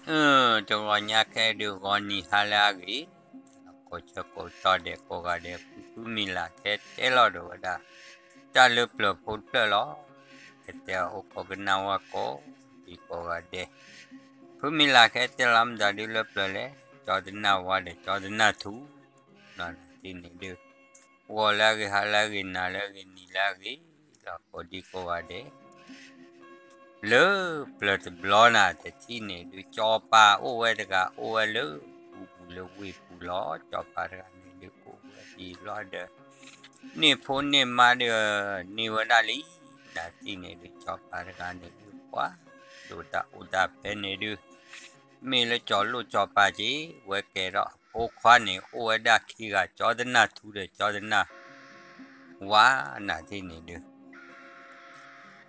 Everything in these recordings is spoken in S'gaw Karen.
အၢ တဂီၤညါခဲဒုး ဂီၤနံၤဟါလၢအဂ့ၤ, ကိးဆၢကိးကတီၢ်ဒဲးကိးဂၤဒဲး ဖုဖုမံၤလၢ်ခဲတဲလီၤဒီးဝဲဒၣ် တၢ်လၢပျၢၤဖိတဖျၢၣ်လီၤ. ကတဲအိၣ်ခိးကနၣ်ဝဲကိးဒံကိးဂၤဒဲး, ဖုမံၤလၢ်ခဲတဲလီၤမတၤဒုလၢပျၢၤလဲၣ်, ကၠီတနၢ်ဝါဒီးကၠီတနၢ်ထူ လီၤနၤထံၣ်န့ၣ်ဒုး, ဂီၤလၢအဂ့ၤ ဟါလၢအဂ့ၤ နၤလၢအဂ့ၤ နံၤလၢအဂ့ၤ လီၤကိးဒံကိးဂၤဒဲး လၢပျၢၤတဘျီနၤ တထံၣ်န့ၣ်ဒုး ကၠီပၤအိၣ်ဝဲတဂၤ အိၣ်ဝဲလၢပူၤပူၤလၢဝ့ၢ်ပူၤလီၤ. ကၠီပၤတဂၤန့ၣ်ဒုး အိၣ်ဝဲဒ်လီၤဒီး န့ၢ်ဖိန့ၢ်မါဒီး န့ၢ်ဝဲဒၣ်လံ, နၤထံၣ်န့ၣ်ဒုး ကၠီပၤတဂၤန့ၣ်ဒုး ပှၤ ဒိၣ်တၢ်အိၣ်တၢ်ဖဲန့ၣ်ဒုး မ့ၢ်လၢကၠီလိၣ်ကၠီပၤက့ၤ ဝဲကဲထီၣ်အဖိခွါန့ၣ် အိၣ်ဝဲဒၣ်ခံဂၤ ကၠီတနၢ်ထူဒီးကၠီတနၢ်ဝါ နၤထံၣ်န့ၣ်ဒုး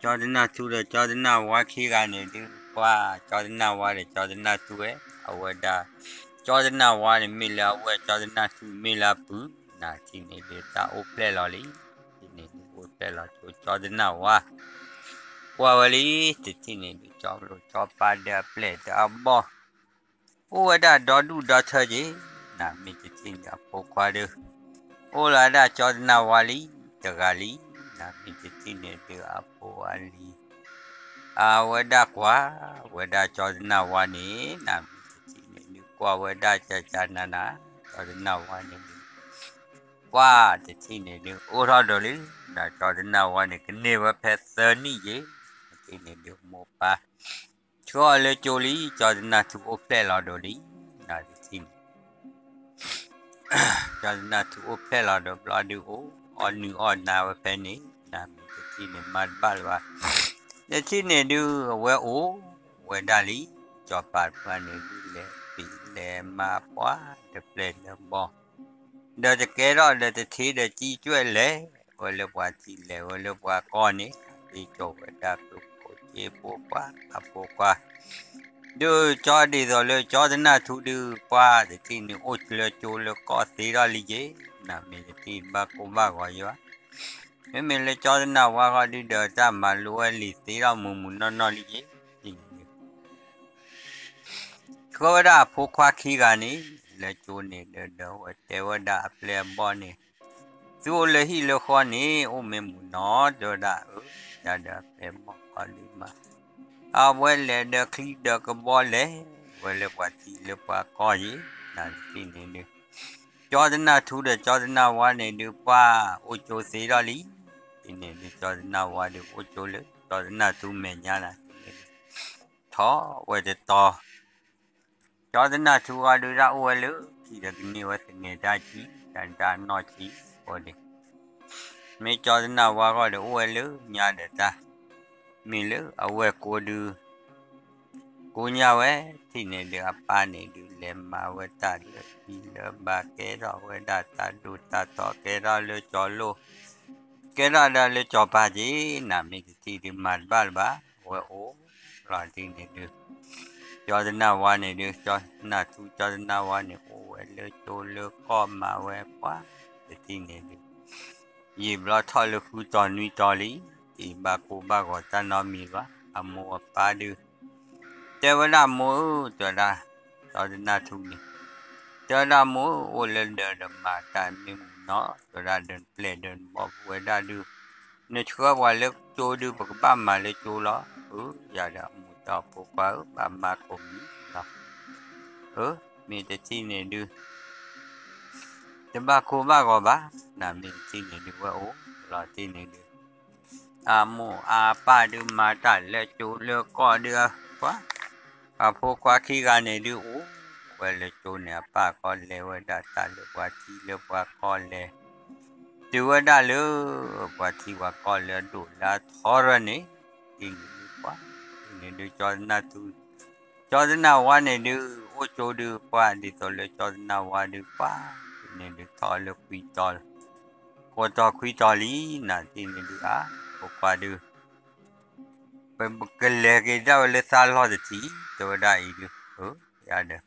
ကၠီတနၢ်ထူဒီးကၠီတနၢ်ဝါခံဂၤန့ၣ်ဒုး ပှၤ ကၠီတနၢ်ဝါဒီးကၠီတနၢ်ထူဝဲ အဝဲဒၣ် ကၠီတနၢ်ဝါန့ၣ်မ့ၢ်လၢအဝဲၢ် ကၠီတနၢ်ထူမ့ၢ်လၢအပုၢ် နၤထံၣ်န့ၣ်ဒုး တၢ်အိၣ်ဖျဲၣ်လီၤလံ, ထံၣ်န့ၣ်ဒုးအိၣ်ဖျဲၣ်လီၤကၠီတနၢ်ဝါ ကွၢ်ဝဲလံ, တထံၣ်န့ၣ်ဒုး ကၠီလိၣ်ကၠီပၤဒီးအပျဲၢ်ဒီးအဘီၣ် အိၣ်ဝဲဒၣ်ဒီဒူၣ်ဒီထၢက့ၤ, နမ့ၢ်တထံၣ်န့ၣ်အဖိခွါဒုး အိၣ်လီၤဒၣ်ကၠီတနၢ်ဝါလံ တဂၤလံ, နမ့ၢ်တထံၣ်န့ၣ်ဒုးအဖိအလံၤ အဝဲဒၣ်ကွၢ် ဝဲဒၣ်ကၠီတနၢ်ဝါန့ၣ် နမ့ၢ်တထံၣ်န့ၣ်ဒုး ကွၢ်ဝဲဒၣ်ကၠၢကၠၢနၤနၤ ကၠီတနၢ်ဝါန့ၣ်ဒုး ကွၢ်တထံၣ်န့ၣ်ဒုး အိၣ်ထီၣ်ဒိးလံ, နကၠီတနၢ်ဝါန့ၣ် ကန့ၢ်ဝဲဖဲသၢနံၣ်က့ၤ, နထံၣ်န့ၣ်ဒုး မိၢ်ပၢ် ဆှၢအီၤလၢကၠိလံ, ကၠီတနၢ်ထူအိၣ်ဖျဲၣ်လီၤဒိးလံ, နတထံၣ်န့ၣ် ကၠီတနၢ်ထူအိၣ်ဖျဲၣ်လီၤဒီးဘျီဒုးအိၣ် အီၣ်နုၢ်အီၣ်နါဝဲဖဲန့ၣ်, နမ့ၢ်တထံၣ်န့ၣ် မၤတဘၣ်လၢၤဘၣ်, တထံၣ်န့ၣ်ဒုး အဝဲအိၣ်ဝဲဒၣ်လံ, ကၠီပၤတဖၣ်န့ၣ်ဒုး လဲၤပံာ်လဲၤမၤပှၤတပျဲၢ်လၢၤဘီၣ် ဒီးတကဲထီၣ်ဒီးတထံဒီးကံကွဲၢ်လဲၤဝဲလၢပှၤထံ လဲၤဝဲလၢပှၤကီၢ်န့ၣ်, သ့ကၠီၤဝဲဒၣ်ကျိဖိက့ဖိခွါ အဖိခွါ, ဒုးကၠီဒ်သိးလၢကၠီတနၢ်ထူဒုး ပှၤတထံၣ်န့ၣ် အိၣ်လၢကၠိလၢကီၢ်သ့ထီၣ်လံက့ၤ, နမ့ၢ်တထံၣ်ဘၣ်ကိၢ်ဘၣ်ဂီၤယွၤ, မ့မ့ၢ်လၢကၠီတနၢ်ဝါဃီဒုးဒီး တၢ်မၤလိဝဲလံာ်သ့ထီၣ်မုၢ်မုၢ်နီၢ်နီၢ်လံက့ၤ, ထံၣ်န့ၣ်ဒုး ဆှၢဝဲဒၣ်အဖိခွါခံဂၤန့ၣ် လၢကၠိန့ၣ်ဒီး ဒီးဝဲတဲဝဲဒၣ်အပျဲၢ်အဘီၣ်န့ၣ်, သုအိၣ်လၢဟံၣ်လၢဃီန့ၣ် အိၣ်မ့ၢ်မုာ်နီၤ တဲဝဲဒၣ်, အၢ, ယၤဒီးအပျဲၢ်အဘီၣ်ဃီဒုးမး, အဝဲလဲၤဒီးချံဒီးကဘီလဲၤ, ဝဲလၢပှၤထံလၢပှၤကီၢ်ယံၤ, နတထံၣ်န့ၣ်ဒုး ကၠီတနၢ်ထူဒီးကၠီတနၢ်ဝါန့ၣ်ဒုး ပှၤအိၣ်ကၠိသ့ထီၣ်လံ, ထံၣ်န့ၣ်ဒုး ကၠီတနၢ်ဝါဒုး အိၣ်ကၠိလၢကၠီတနၢ်ထူမဲာ်ညါနၤ, ထံၣ်န့ၣ်ဒုး ထီၣ်ဝဲတတီၤ ကၠီတနၢ်ထူဃီဒုး တၢ်အိၣ်ဝဲလၢခံဒီးကန့ၢ်ဝဲသန့ၤတၢ်ဆံ, တၢ်တၢ်နီၢ်ဆံ, အိၣ်ဒံး, မ့ၢ်ကၠီတနၢ်ဝါဃီဒီး အိၣ်ဝဲလၢညါဒီးတၢ်, မ့ၢ်လၢအဝဲၢ်ကိဒုး ကိညါဝဲ, ထံၣ်န့ၣ်ဒုး အပၢ်န့ၣ်ဒုး လဲၤမၤဝဲတၢ်လၢခံလၢဘၣ် ကဲထီၣ်ဝဲဒၣ်တၢ်ဒိၣ်တၢ်ထီ ကဲထီၣ်လၢကၠီၤလိၣ်, ကဲထီၣ်ဒီးလၢကၠီၤပၤက့ၤ, နမ့ၢ်တထံၣ်ဒုးမၤတဘၣ်လၢၤဘၣ်, ဝဲအိၣ်လီၤတံၢ်န့ၣ်ဒုး ကၠီတနၢ်ဝါန့ၣ်ဒုး ကၠီနၢ်ထူ ကၠီတနၢ်ဝါန့ၣ် အိၣ်ဝဲလၢကၠိလၢကီၢ်မၤဝဲပှၤ, တထံၣ်န့ၣ်ဒုး ယံာ်ဘျီထီၣ်လၢဃုတီၤနွံတီၤလံ, တဘၣ်ကိၢ်ဘၣ်ဂီၤတၢ်နီတမံၤဘၣ်, အမိၢ်အပၢ်ဒုး တဲဝဲဒၣ်မိၢ်ဧၢ, တဲဝဲဒၣ်, ကၠီတနၢ်ထူန့ၣ်, တဲဝဲဒၣ်မိၢ်ဧၢ, အိၣ်လၢဒၢးဒီးမၤတၢ်မ့ၢ်မုာ်နီၤ, တဲဝဲဒၣ်ဒီးနပျဲၢ်ဒီးနဘီၣ်ပဝဲဒၣ်ဒုး, နဆှၢပှၤလၢကၠိဒုး ပကဘၣ်မၤလၢကၠိလီၤ, အၢ, ယၤဒီးအမိၢ်ဒီးဖိခွါဧၢ, ဘၣ်မၤကိးမံၤလီၤ, အၢ, မ့ၢ်တထံၣ်န့ၣ်ဒုး တဘၣ်ကိၢ်ဘၣ်ဂီၤဘၣ်, နမ့ၢ်တထံၣ်န့ၣ်ဒုး ဝဲအိၣ်လီၤတံၢ်န့ၣ်ဒုး အမိၢ်အပၢ်ဒုးမၤတၢ်လၢကၠိလၢကီၢ်ဒုး, ပှၤ, အဖိခွါခံဂၤန့ၣ်ဒုး အိၣ်ဝဲလၢကၠိန့ၣ် အပၢ်ကီလဲၤဝဲဒၣ်တၢ်လၢပှၤထံလၢပှၤကီၢ်လဲၤ, တုၤဝဲဒၣ်လၢပှၤထံပှၤကီၢ်လၢအဒိၣ်လၢအထီရၢန့ၣ်, ထံၣ်န့ၣ်ဒုးပှၤ, ထံၣ်န့ၣ်ဒုး ကၠီတနၢ်ထူ ကၠီတနၢ်ဝါန့ၣ်ဒုး အိၣ်ကၠိဒုးပှၤ ဒ်သိးလၢကၠီတနၢ်ဝါဒုးပှၤ, ထံၣ်န့ၣ်ဒုးထီၣ်လၢခွံတီၤ, ဃိးတီၤခွံတီၤလံ, နထံၣ်န့ၣ်ဒုး အါ, ဖိခွါဒုး ပကလဲၤက့ၤဒၣ်ဝဲလၢသးလီၢ်တထံၣ်, တဲဝဲဒၣ်အံၤဒုး, အၢ, ယၤဒီး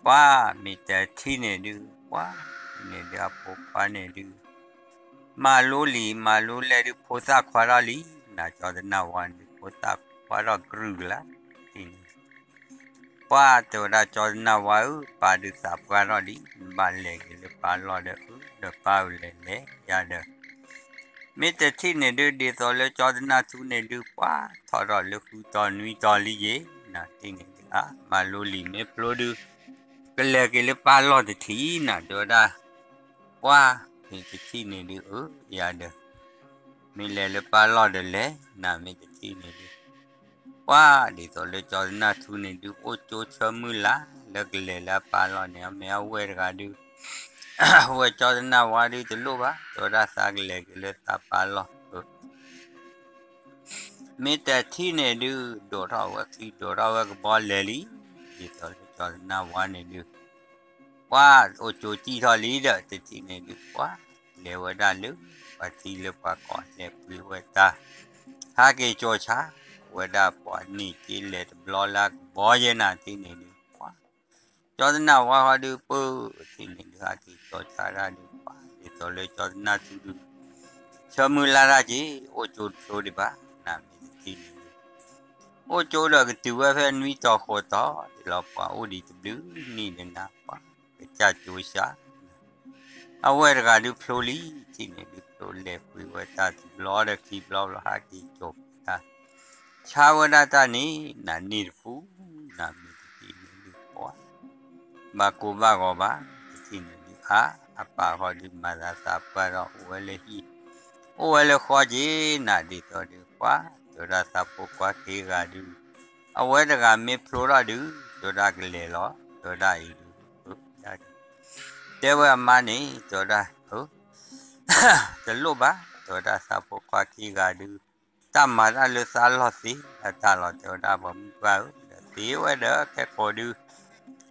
ပှၤ, မ့ၢ်တထံၣ်န့ၣ်ဒုး ပှၤ, ထံၣ်န့ၣ်ဒုးအဖိခွါန့ၣ်ဒုး မၤလိလံာ်မၤလိလဲၢ်ဒုး ဖိသၣ်ခွါထီၣ်လံ, နကၠီတနၢ်ဝါန့ၣ် ဖိသၣ်ခွါထီၣ်ကြုၢ်လၢ်, ထံၣ်န့ၣ် ပှၤတဲဝဲဒၣ်ကၠီတနၢ်ဝါဧၢ, ပၢ်ဒုးသးပှၢ်ထီၣ်လံ, နဘၣ်လဲၤက့ၤလၢပၢ်လီၢ်ဒီး အၢ ဒီးပၢ်ဧၢလဲၤလဲၤယၤဒီး မ့ၢ်တထံၣ်န့ၣ်ဒုး ဒ်သိးလၢကၠီတနၢ်ထူန့ၣ်ဒုး ပှၤထီၣ်ထီၣ်လၢဃုတီၤနွံတီၤလံယ့ၤ, နၤတထံၣ်န့ၣ်ဒုး အါ မၤလိလံာ်မ့ၢ်ဖျိဒုး ကလဲၤက့ၤလၢပၢ်လီၢ်တထံၣ်နၤ တဲဝဲဒၣ်, ပှၤ မ့ၢ်တထံၣ်န့ၣ်ဒုး အၢ ယၤဒီး မ့ၢ်လဲၤလၢပၢ်လီၢ်ဒီးလဲၤ နၤမ့ၢ်တထံၣ်န့ၣ်ဒုး ပှၤဒ်သိးလၢကၠီတနၢ်ထူန့ၣ်ဒုး အိၣ်ကၠိဆၢမုၢ်လၢ် လၢကလဲၤလၢအပၢ်လီၢ်န့ၣ် အမ့ၢ်အဝဲၢ်တဂၤဒုး အဝဲၢ်ကၠီတနၢ်ဝါဒုးတလိၣ်ဘၣ် တဲဝဲဒၣ်သးကလဲၤက့ၤလၢသးပၢ်လီၢ် မ့ၢ်တထံၣ်န့ၣ်ဒုး ဒိးထီၣ်ဝဲချံဒိးထီၣ်ဝဲကဘီလဲၤလံ, ဒ်သိးလၢကၠီတနၢ်ဝါန့ၣ်ဒုး ပှၤအိၣ်ကၠိစံၣ်ထီၣ်လံဒီး တထံၣ်န့ၣ်ဒုး ပှၤလဲၤဝဲဒၣ်လၢ ပှၤထံလၢပှၤကီၢ်လဲၤပှ့ၤဝဲတၢ် ဟးက့ၤကၠီၤဆါ ဝဲဒၣ်ပှၤန့ၢ်က့လဲၤတဘျီလၢကဘီယဲနၤတထံၣ်န့ၣ်ဒုး ပှၤ ကၠီတနၢ်ဝါဃီဒုး ပၢ်တထံၣ်န့ၣ်ဒုး ဟးက့ၤကၠီၤဆါတၢ်ဒုး ပှၤဒ်သိးလၢကၠီတနၢ်ထူဒုး ဆၢမုၢ်လၢ်တၢ်က့ၤ အိၣ်ကၠိတဖျိဒံးဘၣ် နၤမ့ၢ်တထံၣ်န့ၣ်ဒုး အိၣ်ကၠိဒီးကတုၤဝဲဖဲနွံတီၤဃိးတီၤဒ်လီၤ ပှၤအိၣ်ဒံးတဘျုးနံၣ်ဒီးနၤ ပှၤကစၢ်ကၠိဆါ အဝဲၢ်တဂၤဒုးဖျိလံ တထံၣ်န့ၣ်ဒုး ဖျိလဲၤပှ့ၤဝဲတၢ်တဘျီဒီးခံဘျီဘျီ ဟးက့ၤကၠီၤပှၤတၢ် ဆါဝဲဒၣ်တၢ်န့ၣ် နၤန့ၢ်တပူၤ နၤမ့ၢ်တထံၣ်န့ၣ်ဒုး ပှၤ ဘၣ်ကိၢ်ဘၣ်ဂီၤဘၣ် တထံၣ်န့ၣ်ဒုး အါ အပၢ်ဃီဒုးမၤသးသးပှၢ်ဒီး အိၣ်ဝဲလၢဟံၣ် အိၣ်ဝဲလၢဃီက့ၤ နၤဒ်သိးဒုး ပှၤ တဲဝဲဒၣ်သးဖိခွါခံဂၤဒုး အဝဲတဂၤမ့ၢ်ဖျိထီၣ်ဒုး တဲဝဲဒၣ်ကလဲၤလီၤ တဲဝဲဒၣ်အံၤဒုး တဲဝဲအမါန့ၣ် တဲဝဲဒၣ် တလိၣ်ဘၣ် တဲဝဲဒၣ်သးဖိခွါခံဂၤဒုး တၢ်မၤတၢ်လၢသးလီၢ်သ့အတၢ်လီၤ တဲဝဲဒၣ်ပှၤမုၢ်ပှၢ်ဧၢ ဒီးသ့ဝဲဒီးခဲကိာ်ဒုး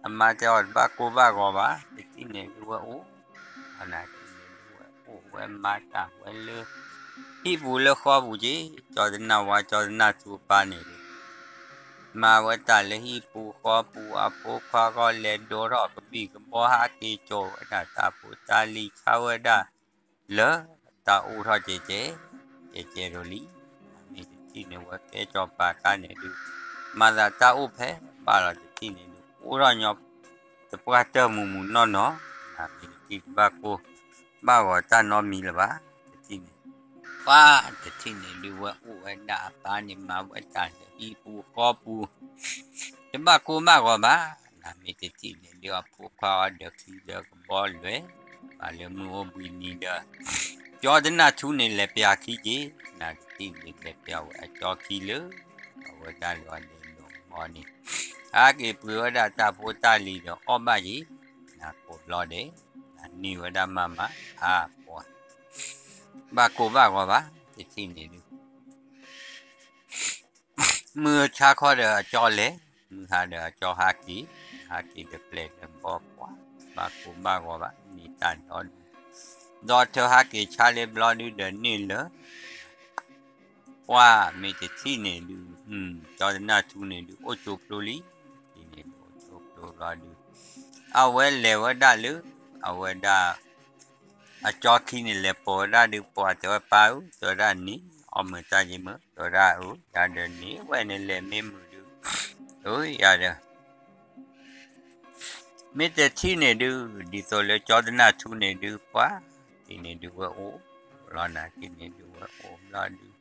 အမါတဲအီၤတဘၣ်ကိၢ်ဘၣ်ဂီၤဘၣ် တထံၣ်န့ၣ်ဒုးဝဲအိၣ် အနၤတထံၣ်န့ၣ်ဒုးဝဲအိၣ်ဝဲမၤတၢ်ဝဲလၢ ဟံၣ်ပူၤလၢဃီပူၤက့ၤ ကၠီတနၢ်ဝါ ကၠီတနၢ်ထူအပၢ်န့ၣ်ဒုး မၤဝဲတၢ်လၢဟံၣ်ပူၤဃီပူၤ အဖိခွါဂီၢ်လဲၤဒိးထီၣ်ကဘံၣ်ကဘီ ဟးက့ၤကၠီၤဝဲဒၣ်တၢ်ဖိတၢ်လံၤ ဆါဝဲဒၣ် လၢတၢ်အိၣ်ထီၣ်ကဲကဲ ကဲကဲဒိၣ်လံ မ့ၢ်တထံၣ်န့ၣ်ဝဲကဲကၠီၤပၤခါန့ၣ်ဒုး မၤသးတၢ်အိၣ်ဖဲဘၣ်လီၤ တထံၣ်န့ၣ်ဒုး အိၣ်ထီၣ်ညီ တပှၢ်တၢၢ်မုာ်မုာ်နီၢ်နီၢ် မ့ၢ်တထံၣ်တဘၣ်ကိၢ် ဘၣ်ဂီၤတၢ်နီတမံၤလၢၤဘၣ် တထံၣ်န့ၣ် ပှၤတထံၣ်န့ၣ်ဒုးဝဲအိၣ်ဝဲဒၣ်အပၢ်န့ၣ် မၤဝဲတၢ်လၢဟံၣ်ပူၤဃီပူၤ တဘၣ်ကိၢ်ဘၣ်ဂီၤဘၣ် နၤမ့ၢ်တထံၣ်န့ၣ်ဒုး အဖိခွါအီၤဒီးခံဒီးကဘီလွဲၢ် ဘၣ်လၢမုၢ်အိၣ်ဘှံးနံၤဒီး ကၠီတနၢ်ထူန့ၣ်လဲၤပျၢ်ခံက့ၤ နၤတထံၣ်န့ၣ်လဲၤပျၢ်ဝဲအကၠီခံလၢ အဝဲဒၣ်လီၤဒဲးလီၤမီၤန့ၣ် ဟးက့ၤပှ့ၤဝဲဒၣ်တၢ်ဖိတၢ်လံၤဒီးအီၣ်ဘၣ်က့ၤ နၤကိးဘျီဒဲး နၤန့ၢ်ဝဲဒၣ်မၤမၤ အါပှၤ ဘၣ်ကိၢ်ဘၣ်ဂီၤဘၣ် တထံၣ်န့ၣ်ဒုး မုၢ်ဆါခီဒီးအကၠီလဲၤ, မုၢ်ဟါဒီးအကၠီဟးက့ၤ, ဟးက့ၤဒီးပျဲၢ်ဒီးဘီပှၤ, ဘၣ်ကိၢ်ဘၣ်ဂီၤဘၣ် မ့ၢ်တၢ်ဒီဒူၣ်, ဒီးထၢဟးက့ၤဆါလၢဘျီဒုဒီးန့ၣ်လၢ ပှၤမ့ၢ်တထံၣ်န့ၣ်ဒုး, ကၠီတနၢ်ထူန့ၣ်ဒုး အိၣ်ကၠိဖျိလံ, တထံၣ်န့ၣ်ဒုးအိၣ်ကၠိဖျိဘျီဒုး, အဝဲလဲၤဝဲဒၣ်လၢ အဝဲဒၣ် အကၠီခံန့ၣ်လဲၤပိာ်ဝဲဒၣ်ဒုး ပှၤတဲဝဲပၢ်ဧၢ, တဲဝဲဒၣ်န့ၣ် အီၣ်မုာ်တၢ်ယံၤမုာ်, တဲဝဲဒၣ်အၢ ယၤဒီးန့ၣ် ဝဲန့ၣ်လဲၤမ့ၢ်မုာ်ဒုး, အၢ ယၤဒီး မ့ၢ်တထံၣ်န့ၣ်ဒုး ဒ်သိးလၢကၠီတနၢ်ထူန့ၣ်ဒုး ပှၤ တထံၣ်န့ၣ်ဒုးဝဲအိၣ် လီၤနၤတထံၣ်န့ၣ်ဒုးဝဲအိၣ်ဘျီဒုး,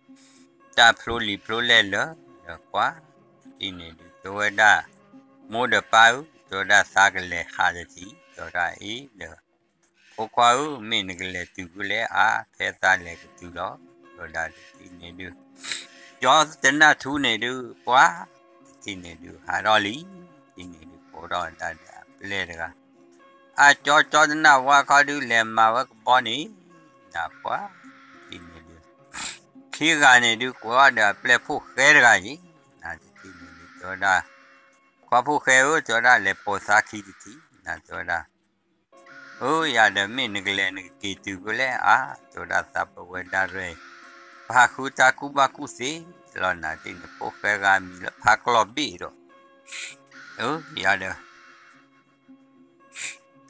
တၢ်ဖျိလံာ်ဖျိလဲၢ်လၢာ်ဒီးပှၤ တထံၣ်န့ၣ်ဒုး တဲဝဲဒၣ် မိၢ်ဒီးပၢ်ဧၢ, တဲဝဲဒၣ်သးကလဲၤဟးတထံၣ်, တဲဝဲဒၣ်အံၤဒီး ဖိခွါဧၢ, မ့ၢ်နကလဲၤတုၤဖဲလဲၣ်ဧါ, ဖဲသးလဲၤကတုၤလီၤ, တဲဝဲဒၣ်တထံၣ်န့ၣ်ဒုး, ကၠီတနၢ်ထူန့ၣ်ဒုး ပှၤ တထံၣ်န့ၣ်ဒုး ဟးထီၣ်လံ, တထံၣ်န့ၣ်ဒုး ကိးထီၣ်ဝဲဒၣ်ဒီးအပျဲၢ်တဂၤ, အကၠီ ကၠီတနၢ်ဝါခီဒုး လဲၤမၤဝဲကဘီန့ၣ်, နၤပှၤ တထံၣ်န့ၣ်ဒုး ခံဂၤန့ၣ်ဒုး ကိးထီၣ်ဒီးအပျဲၢ်ဖိၣ်ဃဲတဂၤအံၤ, နၤတထံၣ်န့ၣ်ဒုး တဲဝဲဒၣ် ခွါဖိၣ်ဃဲဧၢ, တဲဝဲဒၣ်လဲၤပိာ်သးခံတထံၣ်, နၤတဲဝဲဒၣ် အၢ ယၤဒီးမ့ၢ်နကလဲၤနကက့ၤတုၤဖဲလဲၣ်ဧါ, တဲဝဲဒၣ်သးပဝဲဒၣ်ရဲၣ်, ပဟးဃုတၢ်ကူၣ်ဘၣ်ကူၣ်သ့လီၤ, နၤတထံၣ်န့ၣ် ဖိၣ်ဃဲဂၤမံၤလၢဖးကျီၢ်ဘ့ၣ်ဒီး, အၢ ယၤဒီး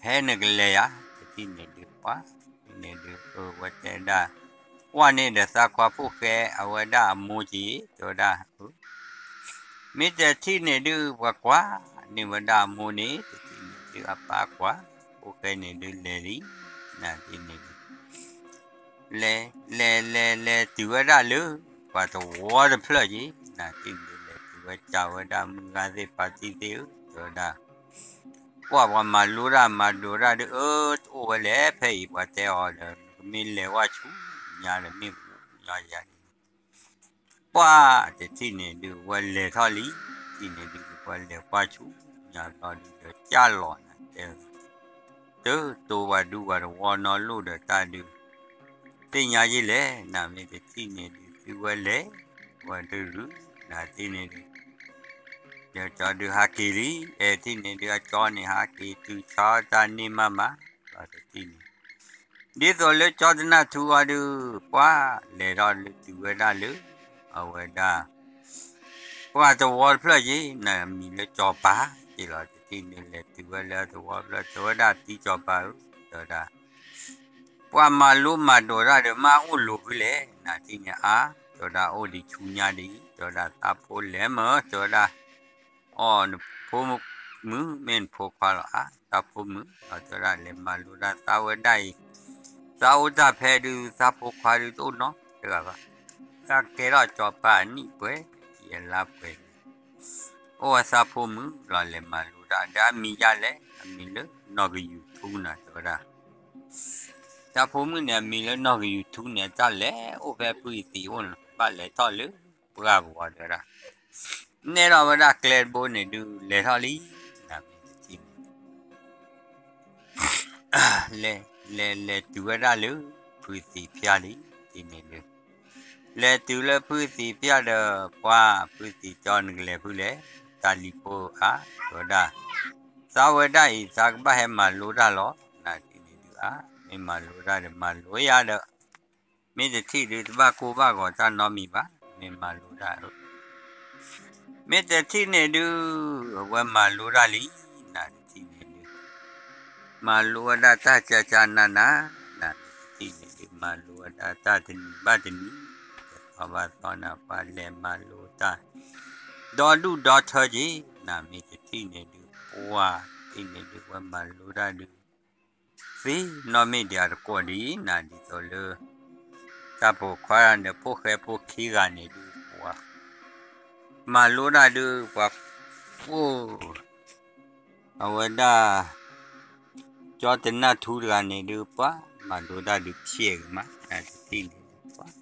ဖဲနကလဲၤယၤ တထံၣ်န့ၣ်ဒုးပှၤ, တထံၣ်န့ၣ်ဒုး အၢ ဝဲတဲဒၣ်, ကွၢ်န့ၢ်ဒီးသးခွါဖိၣ်ဃဲအဝဲဒၣ်အမိၢ်က့ၤ, တဲဝဲဒၣ် မ့ၢ်တထံၣ်န့ၣ်ဒုး ပှၤကွၢ် န့ၢ်ဝဲဒၣ်အမိၢ်န့ၣ် တထံၣ်န့ၣ်ဒုးအပၢ်ကွၢ်, ဖိၣ်ဃဲန့ၣ်ဒုးလဲၤလံ, နၤတထံၣ်န့ၣ်ဒုး လဲၤ လဲၤ လဲၤ လဲၤတုၤဝဲဒၣ်လၢ ပှၤသဝီတဖျၢၣ်က့ၤ, နၤတထံၣ်န့ၣ်ဒုး လဲၤတုၤဝဲစံးဝဲဒၣ် မုၢ်ဂၤသ့ၣ်ဖါတံၢ်သ့ၣ်ဧၢ တဲဝဲဒၣ် ပှၤ ပှၤမၤလိတၢ်မၤဒိးတၢ်ဒုး အၢ တအိၣ်ဝဲလဲၣ် ဖဲအံၤ ပှၤတဲအီၤဒီး နကမ့ၢ်လဲၤဝဲဆူညါဒီး မ့ၢ်ပူၤညီယၤန့ၣ် ပှၤတထံၣ်န့ၣ်ဒုး ဝဲလဲၤထီၣ်လံ, တထံၣ်န့ၣ်ဒုး ပှၤလဲၤကွၢ်ဆူညါဘျီဒုး ဒီးကၢ်လီၤနၤတဲဝဲ တတိၤပှၤဒူပှၤသဝီနီတလိၣ်ဒီးတၢ်ဒုး သ့ၣ်ညါယ့ၢ်လဲၣ်, နၤမ့ၢ်တထံၣ်န့ၣ်ဒုး သုဝဲလဲၤ ဝဲတရူး နၤတထံၣ်န့ၣ်ဒုး ဒီးကၠီဒုးဟးက့ၤလံ, အဲ တထံၣ်န့ၣ်ဒုး အကၠီန့ၣ်ဟးက့ၤတုၤဆၢတၢ်န့ၢ်မးမး, ဒီးတထံၣ်န့ၣ် ဒ်သိးလၢကၠီတနၢ်ထူအီၤဒုး ပှၤလဲၤထီၣ်လၢတုၤဝဲဒၣ်လၢ အဝဲဒၣ် ပှၤသဝီတဖျၢၣ်က့ၤ နၤအမံၤလၢကၠီၤပၤက့ၤလီၤ, တထံၣ်န့ၣ်လဲၤတုၤဝဲလၢအသဝီတဖျၢၣ် တဲဝဲဒၣ်တံၤကၠီၤပၤဧၢ တဲဝဲဒၣ် ပှၤမၤလိမၤဒိးတၢ်ဒီး မ့ၢ်အိၣ်လိၤဖဲလဲၣ်, နၤတထံၣ်န့ၣ်အါ တဲဝဲဒၣ် အိၣ်ဒံးဆူညါဒံး တဲဝဲဒၣ် သးဖိလဲၤမၢ တဲဝဲဒၣ် အီၣ်နဖိမုၣ် မ့ၢ်နဖိခွါလီၤအါ သးဖိမုၣ် တဲဝဲဒၣ် လဲၤမၤလိတၢ်သးဝဲဒၣ်အံၤ သးအိၣ်တၢ်ဖဲဒုး သးဖိခွါဒုးတအိၣ်နီတဂၤဘၣ်, တၢ်ကဲထီၣ်ကၠီၤပၤအနံၣ်ပှဲၤ ယလါပှဲၤန့ၣ် အိၣ်ဝဲသးဖိမုၣ်လီၤ လဲၤမၤလိတၢ် ဒီးအမံၤယါလဲၣ် အမံၤလၢနီၢ်ကယူၤထူနၤ တဲဝဲဒၣ် သးဖိမုၣ်န့ၣ် အမံၤလၢနီၢ်ကယူၤထူန့ၣ် အတၢ်လဲၤအိၣ်ဖဲဖုအံၤသံးအိၣ်န့ၣ် ဘၣ်လဲၤထီၣ်လၢပှၢ်ပူၤဝဲတဲဝဲဒၣ်, နဲၣ်ထီၣ်ဝဲဒၣ်ကျဲတဘိန့ၣ်ဒုး လဲၤထီၣ်လံ, နၤမ့ၢ်တထံၣ်န့ၣ် လဲၤ လဲၤ လဲၤတုၤဝဲဒၣ်လၢ ဖုသံးဖၠၣ်လံ, တထံၣ်န့ၣ်ဒုး လဲၤတုၤလၢဖုသံးဖၠၣ်ဒီး ပှၤဖုသံးကၠီ နကလဲၤဖုလဲၣ်, တၢ်လံၤဖိအါ တဲဝဲဒၣ်, သးဝဲဒၣ်အံၤ သးကဘၣ်ဟဲမၤလိတၢ်လီၤ, နၤတထံၣ်န့ၣ်ဒုးအါ, မ့ၢ်မၤလိတၢ်ဒီးမၤလိယၤဒီး မ့ၢ်တထံၣ်ဒုး တဘၣ်ကိၢ်ဘၣ်ဂီၤတၢ်နီတမံၤဘၣ်, မ့ၢ်မၤလိတၢ်ဧၢ, မ့ၢ်တထံၣ်န့ၣ်ဒုး အဝဲမၤလိတၢ်လံ, နၤတထံၣ်န့ၣ်ဒုး မၤလိဝဲဒၣ်တၢ်ကၠၢကၠၢနးနး, နၤမ့ၢ်တထံၣ်န့ၣ်ဒုး မၤလိဝဲဒၣ်တၢ်တနံၤဘၣ်တနံၤ, တသီဘၣ်သီနၤ ပှၤလဲၤမၤလိတၢ် ဒီဒူၣ်ဒီထၢက့ၤ, နၤမ့ၢ်တထံၣ်န့ၣ်ဒုး ပှၤတထံၣ်န့ၣ်ဒုး ဝဲမၤလိတၢ်ဒုး သ့နီၢ်မ့ၢ်ဒံးအတကိးဒ်အံၤ နၤဒ်သိးလၢ တၢ်ပိာ်ခွါန့ၣ် ဖိၣ်ဃဲဖိခံဂၤန့ၣ်ဒုး ပှၤ မၤလိတၢ်ဒုး ပှၤ အိၣ် အဝဲဒၣ် ကၠီတနၢ်ထူတဂၤန့ၣ်ဒုး ပှၤ မၤလိတၢ်ဒုးဖျဲးဂ့ၤမး နၤတထံၣ်န့ၣ်ဒုး ပှၤ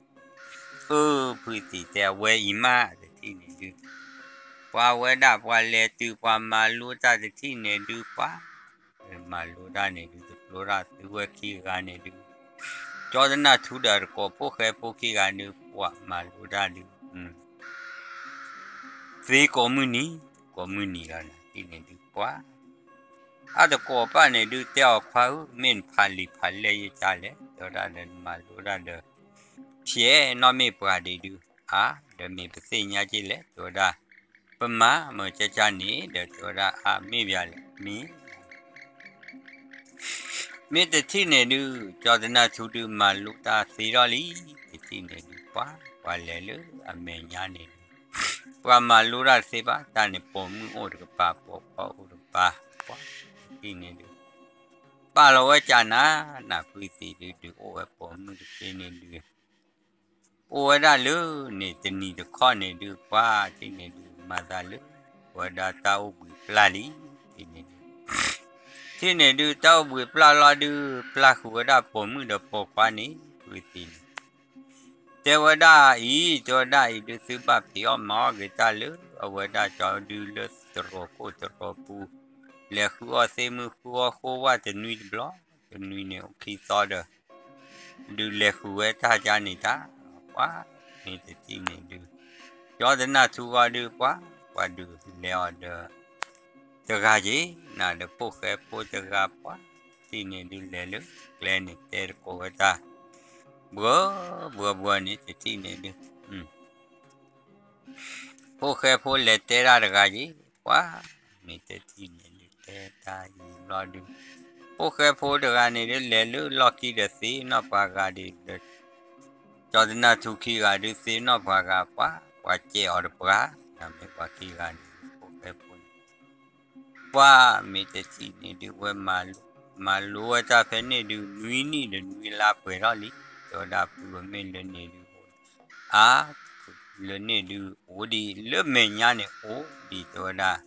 အၢ ဖုသံးတဲအဝဲအံၤမး တထံၣ်န့ၣ်ဒုး ပှၤဝဲဒၣ် ပှၤလဲၤတုၤပှၤမၤလိတၢ်တထံၣ်န့ၣ်ဒုး ပှၤ မၤလိတၢ်န့ၣ်ဒုး တဖျိတၢ် သုဝဲခံဂၤန့ၣ်ဒုး ကၠီတနၢ်ထူဒီးတကိး ဖိၣ်ဃဲဖိခံဂၤန့ၣ် ပှၤမၤလိတၢ်ဒုး သ့ကိးမုၢ်နံၤ ကိးမုၢ်နံၤလီၤ နၤတထံၣ်န့ၣ်ဒုး ပှၤ အတကိးပၢ်န့ၣ်ဒုး တဲအီၤခွါဧၢ မ့ၢ်နဖးလံာ်ဖးလဲၢ်ယကါလဲၣ် တဲဝဲဒၣ်ဒီး နမၤလိတၢ်ဒီး ဖျဲးနီၢ်မ့ၢ်ပှၤဒ်ဒုး အါ ဒီးမ့ၢ်ပသ့ၣ်ညါက့ၤလဲၣ် တဲဝဲဒၣ် ပမၤမၢကၠၢကၠၢန့ၣ် ဒီးတဲဝဲဒၣ် အါ မ့ၢ်ပှၤလဲၣ် မ့ၢ် မ့ၢ်တထံၣ်န့ၣ်ဒုး ကၠီတနၢ်ထူဒုး မၤလိတၢ်သ့ထီၣ်လံ တထံၣ်န့ၣ်ဒုး ပှၤ ပှၤလဲၤလၢအမဲာ်ညါန့ၣ်ဒုး ပှၤမၤလိတၢ်တသ့ဘၣ် တၢ်န့ၣ်ပိာ်မုၣ်အိၣ်တကပၤ ပိာ်ခွါအိၣ်တကပၤ ပှၤ တထံၣ်န့ၣ်ဒုး ပာ်လီၤဝဲကၠးနၤ နၢ်ဖုသံးဒုး ဒုးအိၣ်ဝဲပိာ်မုၣ်တက့ၢ်န့ၣ်ဒုး အိၣ်ဝဲဒၣ်လၢန့ၣ် တနံၤတခီန့ၣ်ဒုး ပှၤတထံၣ်န့ၣ်ဒုး မၤသးလၢ ဝဲဒၣ်တၢ်အိၣ်ဘှံးပျၢ်လံ တထံၣ်န့ၣ်ဒုး တထံၣ်န့ၣ်ဒုး တၢ်အိၣ်ဘှံးပျၢ်လီၤဒုး ပျၢ်ဃုာ်ဝဲဒၣ်ပိာ်မုၣ်ဒီးပိာ်ခွါန့ၣ် ဖုသံးန့ၣ် တဲဝဲဒၣ်အံၤ တဲဝဲဒၣ်အံၤဒုး သုဘၣ်ဖံးအီၣ်မၤအီၣ်က့ၤတၢ်လၢ အဝဲဒၣ်ကၠီဒုးလၢတရီးခိၣ်တရီးပူၤ လဲၤဃုအီၣ်သ့ၣ်မုၢ်ဃုအီၣ်ဃိဝၣ်တနွံတဘျီ တနွံန့ၣ်အိၣ်ခံသီဒီး ဒုးလဲၤဃုာ်ဝဲတၢ်ကါန့ၣ်တၢ် ပှၤ မ့ၢ်တထံၣ်န့ၣ်ဒုး ကၠီတနၢ်ထူဂီၤဒုး ပှၤ ပှၤဒုးလဲၤအီၤဒီး တဂၤက့ၤ နၤဒီးဖိၣ်ဃဲဖိတဂၤ ပှၤ တထံၣ်န့ၣ်ဒုး လဲၤလၢကျဲန့ၣ် တဲတကိးဝဲတၢ် ဘှီ ဘှီ ဘှီန့ၣ် တထံၣ်န့ၣ်ဒုး ဖိၣ်ဃဲဖိလဲၤတဲတၢ်တဂၤက့ၤ ပှၤ မ့ၢ်တထံၣ်န့ၣ်ဒုး တဲတၢ်အံၤဘျီဒုး ဖိၣ်ဃဲဖိတဂၤန့ၣ်ဒုး လဲၤလၢလီၢ်ခံဒီးသ့ၣ်နီၣ်ပှၤဂၤဒုး ကၠီတနၢ်ထူခံဂၤဒုး သ့ၣ်နီၣ်ပှၤဂၤ ပှၤ ပှၤကဲအီၤတပှၤ နၤမ့ၢ်ပှၤခံဂၤန့ၣ် ဖိၣ်ဃဲဖိန့ၣ် ပှၢ်မ့ၢ်တထံၣ်န့ၣ်ဒုးဝဲ မၤလိဝဲတၢ်ဖဲန့ၣ်ဒုး နွံနံၣ်ဒီးနွံလါပှဲၤထီၣ်လံ, တဲဝဲဒၣ်ဖုဧၢ မ့ၢ်လၢန့ၣ်ဒုး အါ လၢန့ၣ်ဒုး အိၣ်ဒံးလၢမဲာ်ညါန့ၣ် အိၣ်ဒံးတဲဝဲဒၣ်,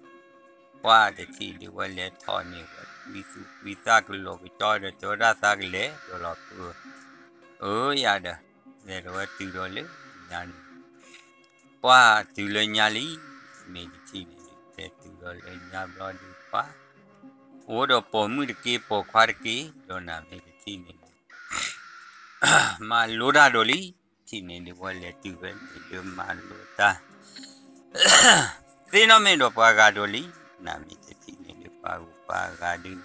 ပှၢ်တထံၣ်ဒုးဝဲလဲၤထီၣ်န့ၣ် ဝဲကွံသူၣ်ကွံသၣ်ကလိာ်ကကီဒီး တဲဝဲဒၣ်သးကလဲၤဒီးလီၤဖုဧၢ, အၢ ယၤဒီး လဲၤဒီးဝဲတုၤဒီးလၢညါန့ၣ် ပှၢ်တုၤလၢညါလံ, မ့ၢ်တထံၣ်န့ၣ်ဒုး တဲတုၤဒီးလၢညါဘျီဒုး ပှၢ် အိၣ်ဒီးပိာ်မုၣ်တက့ၢ် ပိာ်ခွါတက့ၢ် ဒီးနၤမ့ၢ်တထံၣ်န့ၣ်ဒုး မၤလိတၢ်ဒိၣ်လံ, ထံၣ်န့ၣ်ဒုးဝဲလဲၤတုၤဖဲန့ၣ်ဒုးမၤလိတၢ် သ့နီၣ်မ့ၢ်ဒီးပှၤဂၤဒိၣ်လံ, နၤမ့ၢ်တထံၣ်န့ၣ်ဒုး ပှၤဂုၤပှၤဂၤဒုး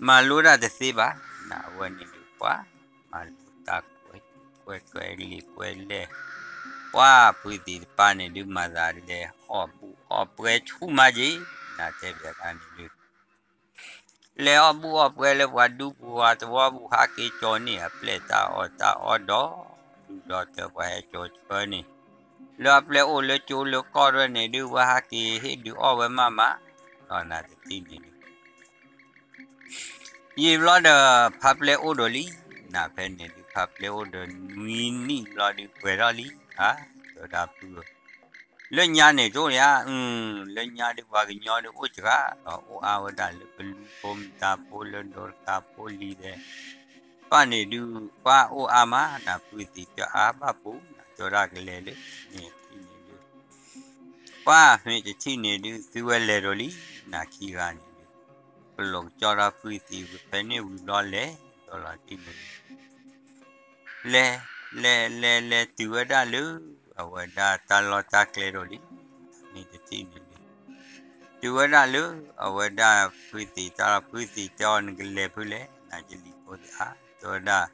မၤလိတၢ်တသ့ဘၣ်, နၤအဝဲန့ၣ်ဒုးပှၢ် မၤလိတၢ်ကွဲး ကွဲးကွဲးလံာ်ကွဲးလဲၢ်, ပှၢ်ဖုသံးတပၢ်န့ၣ်ဒုး မၤသးလဲၤအီၣ်ဘူၣ်အီၣ်ပှဲၤဆူၣ်မးက့ၤ, နၤတဲဘၣ်န့ၣ်ဒုး လဲၤအီၣ်ဘူၣ်အီၣ်ပှဲၤလၢပှၤဒူပူၤပှၤသဝီပူၤ ဟးက့ၤကၠီၤန့ၢ်အပျဲၢ်တၢ်အီၣ်တၢ်အီဒီး ဒူဒီးတၢ်ပှၤဟဲကၠီၤဆၢန့ၣ် လၢအပျဲၢ်အိၣ်လၢကၠိလၢကီၢ်ရဲၣ်န့ၣ်ဒုး ဝဲဟးက့ၤဟ့ၣ်ဒုးအီၣ်ဝဲမးမး, ဒီးနၤတထံၣ်န့ၣ်ဒုး ယံာ်ဘျီဒီး ဖါပျဲၢ်အိၣ်ဒီးလံ, နၤဖဲန့ၣ်ဒုး ဖါပျဲၢ်အိၣ်ဒီးနွံနံၣ်ဘျီဒုး ပှဲၤထီၣ်လံ, အါ တဲဝဲဒၣ်ဖုဧၢ လၢညါန့ၣ်တအိၣ်လၢၤဧါ, လၢညါဒုးပှၤကညီဒုးအိၣ်စှၤဒီး အိၣ်အါဝဲဒၣ်လၢပလူဖိမုၣ်တၢ်ဖိလၢဒိးတကးဖိလံၤဒီး ပၢ်န့ၣ်ဒုး ပှၢ်အိၣ်အါမး နၤဖုသံးတအါဘၣ်ပူၤ နၤတဲဝဲဒၣ်ကလဲၤလၢန့ၣ်ထံၣ်န့ၣ်ဒုး ပှၢ်မ့ၢ်တထံၣ်န့ၣ်ဒုး သုဝဲလဲၤဒီးလံ, နၤခံဂၤန့ၣ်ဒုး ပလီၢ်ကကၠီထီၣ်ဖုသံးဖဲန့ၣ်ဝံၤဘျီလဲၤဒီးလီၤတံၢ်န့ၣ်ဒုး လဲၤ လဲၤ လဲၤ လဲၤတုၤဝဲဒၣ်လၢ အဝဲဒၣ်တၢ်လီၢ်တၢ်ကျဲဒီးလံ, မ့ၢ်တထံၣ်န့ၣ်ဒုး တုၤဝဲဒၣ်လၢ အဝဲဒၣ်ဖုသံးတၢ်လီၢ် ဖုသံးတဲအီၤ နကလဲၤဖုလဲၣ် နၤယလံၤဖိသ့ၣ်ဧါ, တဲဝဲဒၣ်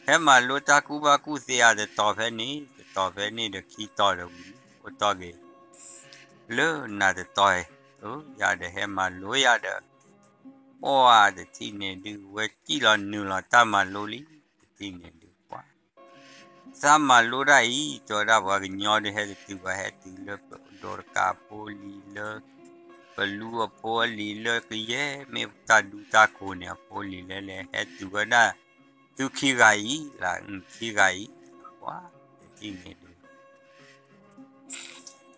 ဟဲမၤလိတၢ်ကူၣ်ဘၣ်ကူၣ်သ့အတတီၤဖဲန့ၣ် တတီၤဖဲန့ၣ်ဒီးခံတီၤဒီးဝံၤ အိၣ်တီၢ်က့ၤ လၢနၤတတီၤအံၤ, ယၤဒီးဟဲမၤလိယၤဒီး ပှၢ်တထံၣ်န့ၣ်ဒုး ဝဲစံၣ်လီၤနုာ်လီၤတၢ်မၤလိလံ, တထံၣ်န့ၣ်ဒုးပှၢ် သးမၤလိတၢ်အံၤ တဲဝဲဒၣ်ပှၤကညီဒုး ဟဲကတုၤပှၤဟဲတုၤလၢပဒိးတကးဖိလံၤလၢ ပလူအဖိအလံၤလၢကယဲၢ်မ့ၢ်တၢ်ဒူတၢ်ကိးန့ၣ် အဖိအလံၤလၢလဲၤဟဲတုၤဝဲဒၣ် သုခံဂၤအံၤ လၢခံဂၤအံၤ ပှၢ်တထံၣ်န့ၣ်ဒုး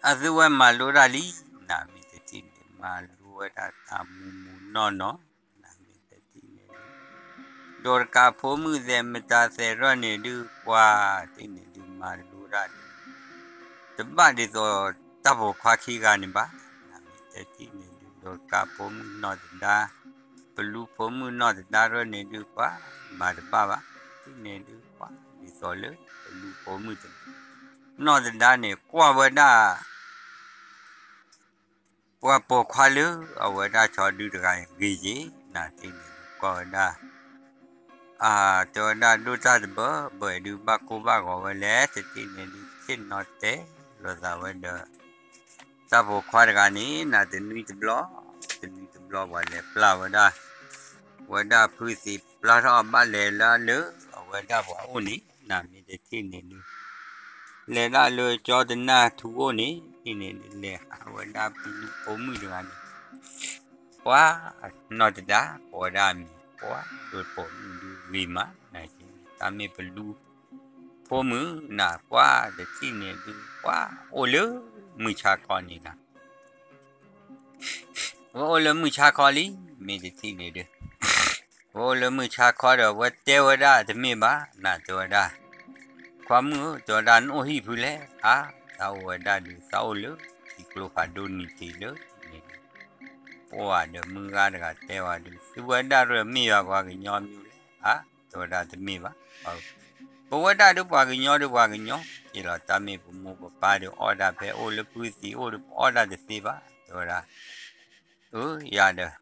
အသုဝဲမၤလိတၢ်လံ, နမ့ၢ်တထံၣ်န့ၣ် မၤလိဝဲဒၣ်တၢ်မူမူနီၢ်နီၢ်, နမ့ၢ်တထံၣ်န့ၣ်ဒုး ဒိးတကးဖိမုၣ်သဲးမတၤသဲးရၢၢ်န့ၣ်ဒုး ပှၢ်တထံၣ်န့ၣ်ဒုး မၤလိတၢ်ဒုး တဘၣ်ဒ်သိးတၢ်ပိာ်ခွါခံဂၤန့ၣ်ဘၣ်, နမ့ၢ်တထံၣ်န့ၣ်ဒုး ဒိးတကးဖိမုၣ်နီၢ်သဒါ ပလူဖိမုၣ်နီၢ်သဒါရၢၢ်န့ၣ်ဒုး ပှၢ်မၤတဘၣ်ဘၣ်, တထံၣ်န့ၣ်ဒုး ပှၢ်ဒ်သိးလၢ ပလူဖိမုၣ်သဒါ နီၢ်သဒါန့ၣ် ကွၢ်ဝဲဒၣ် ပှၤပိာ်ခွါလၢအဝဲဒၣ်ဆီဒုတဂၤအံၤဂ့ၤယ့ၤ, နတထံၣ်န့ၣ်ဒုး ကွၢ်ဝဲဒၣ် အတဲဝဲဒၣ်ဒိၣ်တၢ်တဘၢဘၢအံၤဒုး ဘၣ်ကိၢ်ဘၣ်ဂီၤဝဲလဲၣ်, တထံၣ်န့ၣ်ဒုး ဆ့ၣ်နီၤတဲလိာ်သးဝဲဒီး တၢ်ပိာ်ခွါတဂၤန့ၣ် နတနွံတဘျီ တနွံတဘျီပှၤလဲၤပျၢ်ဝဲဒၣ် ဝဲဒၣ်ဖုသံးပျၢ်ထီၣ်ဘၣ်လဲၤလၢလၢ အဝဲဒၣ်ပှၤအိၣ်န့ၣ် နမ့ၢ်တထံၣ်န့ၣ်ဒုး လဲၤဒၣ်လၢကၠီတနၢ်ထူအိၣ်န့ၣ် ထံၣ်န့ၣ်ဒုး လဲၤဟးဝဲဒၣ်ပလူဖိမုၣ်တဂၤန့ၣ် ပှၤနီၢ်သဒါ ကိးဝဲဒၣ်အမံၤ ပှၤဒိးပိာ်မုၣ်ဒုးဂ့ၤမး နတထံၣ်န့ၣ် တၢ်မ့ၢ်ပလူဖိမုၣ်နၤ ပှၤတထံၣ်န့ၣ်ဒုး ပှၤအိၣ်လၢမုၢ်ဆါခီန့ၣ်နၤ ဝဲအိၣ်လၢမုၢ်ဆါခီလံ မ့ၢ်တထံၣ်န့ၣ်ဒုး ဝဲအိၣ်လၢမုၢ်ဆါခီဒီး ဝဲတဲဝဲဒၣ်တမ့ၢ်ဘၣ် နၤတဲဝဲဒၣ် ခွါမုၣ်ဧၢ တဲဝဲဒၣ်နအိၣ်ဟံၣ်ဖုလဲၣ် အါ သးအိၣ်ဝဲဒၣ်ဒုး သးအိၣ်လၢထံကျိဖးဒိၣ်နံၤတ့ၢ်လၢန့ၣ် ပှၤဒီးမုၢ်ဂၤတဂၤတဲဝဲဒုး သုဝဲဒၣ်ရၢမ့ၢ်ယွၤပှၤကညီမ့ၢ်လဲၣ် အါ တဲဝဲဒၣ်တမ့ၢ်ဘၣ် ပဝဲဒၣ်ဒုးပှၤကညီဒုးပှၤကညီ က့လီၤတၢ်မ့ၢ်ပမိၢ်ပပၢ်ဒုးအီၣ်ဒၣ်ဖဲအိၣ်လၢဖုသံးအိၣ်ဒုးပအီၣ်ဒၣ်တသ့ဘၣ် တဲဝဲဒၣ် အၢ ယၤဒီး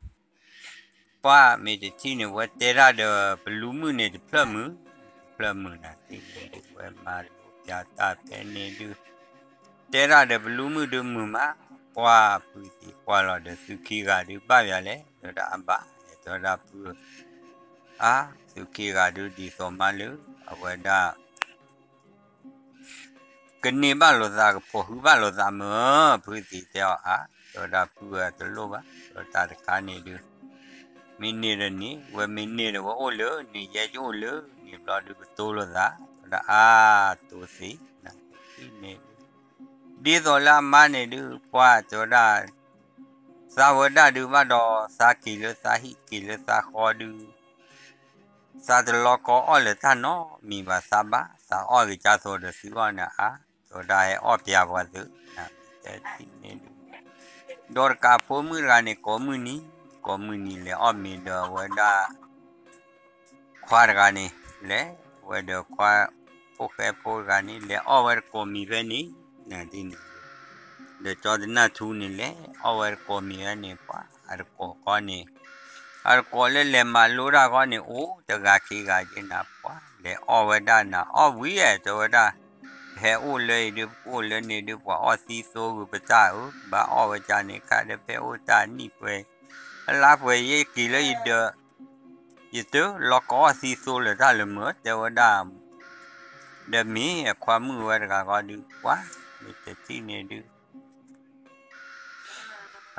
ပှၤမ့ၢ်တထံၣ်န့ၣ် ဝဲတဲတၢ်ဒီးပလူမုၣ်န့ၣ်တဖျၢၣ်မုၢ်, တဖျၢၣ်မုၢ်နၤတထံၣ်န့ၣ်ဒုး ဝဲမၤလိပျးတၢ်ဖဲန့ၣ်ဒုး တဲတၢ်ဒီးပလူမုၣ်ဒုးမုာ်မး, ပှၤဖုသံးကွၢ်လီၤဒီးသုခံဂၤဒုးဘၣ်ယၤလဲၣ်, တဲဝဲဒၣ်အဘၣ်, တဲဝဲဒၣ်ဖုဧၢ, အါ သုခံဂၤဒုးဒ်သိးမးလၢ အဝဲဒၣ် ကန့ၢ်ဘၣ်လိာ်သး ကဖိးဟုဘၣ်လိာ်သးမုၢ်, ဖုသံးတဲအီၤအါ, က တဲဝဲဒၣ်ဖုဝဲတလိၣ်ဘၣ်, တဲဝဲတၢ်တခါန့ၣ်ဒုး မ့ၢ်န့ၢ်ဒီးန့ၢ်, ဝဲမ့ၢ်န့ၢ်ဒီးဝဲအိၣ်လၢန့ၣ် ယဲယအိၣ်လၢန့ၣ်ဘျီဒုးကတိၤလိာ်သး, တဲဝဲဒၣ်အါ တိၤသ့, န့ၣ်ဒုး ဒ်သိးလၢအမါန့ၣ်ဒုး ပှၢ်တဲဝဲဒၣ် သးဝဲဒၣ်ဒုးဘၣ်ဒီး သးက့ၤလၢသးဟံၣ်က့ၤလၢသးဃီဒုး သးတလီၤကီအီၣ်လၢတၢ်နီတမံၤဘၣ်, သးဘၣ်သးအီၣ်က့ၤကၢ်သိးဒီးသုအီၣ်န့ၣ်အါ, တဲဝဲဒၣ်ဟဲအီၣ်ပျးပှၤသု, တထံၣ်န့ၣ်ဒုး ဒီးတကးဖိမုၣ်တဂၤန့ၣ် ကိးမုၢ်နံၤ, ကိးမုၢ်နံၤလဲၤအီၣ်မ့ၤဒီးဝဲဒၣ် ခွါတဂၤန့ၣ် လဲၤဝဲဒီးခွါ ဖိၣ်ဃဲဖိတဂၤန့ၣ် လဲၤအီၣ်ဝဲတကိးမံၤဖဲန့ၣ်, န့ၣ်ဒုး ဒီးကၠီတနၢ်ထူန့ၣ် လဲၤအီၣ်ဝဲတကိးမံၤဖဲန့ၣ် ပှၤအတကိးဃီန့ၣ် အတကိးလၢလဲၤမၤလိတၢ်ဃီန့ၣ် အိၣ်တဂၤခံဂၤက့နၤ ပှၤလဲၤအီၣ်ဝဲဒၣ်နၤ အီၣ်ဝံၤဧါ တဲဝဲဒၣ်, ပဟဲအိၣ်လၢအံၤဒုး ပကအိၣ်လၢန့ၣ်ဒုး ပှၤအီၣ်သံသိဂုာ်ပတၢ်ဧၢ, ဘၣ်အီၣ်ဝဲကန့ၣ် ခါဒီးဖဲအိၣ်တၢ်နံၣ်ပှဲၤ အလါပှဲၤယဲက့ၤလၢယဒၢး ယတလီၤကီအီၣ်သံသိလၢၤတၢ်လၢၤမုၢ် တဲဝဲဒၣ်, ဒီးမ့ၢ်အခွါမုၣ်ဝဲတဂၤဃီဒုး ပှၤမ့ၢ်တထံၣ်န့ၣ်ဒုး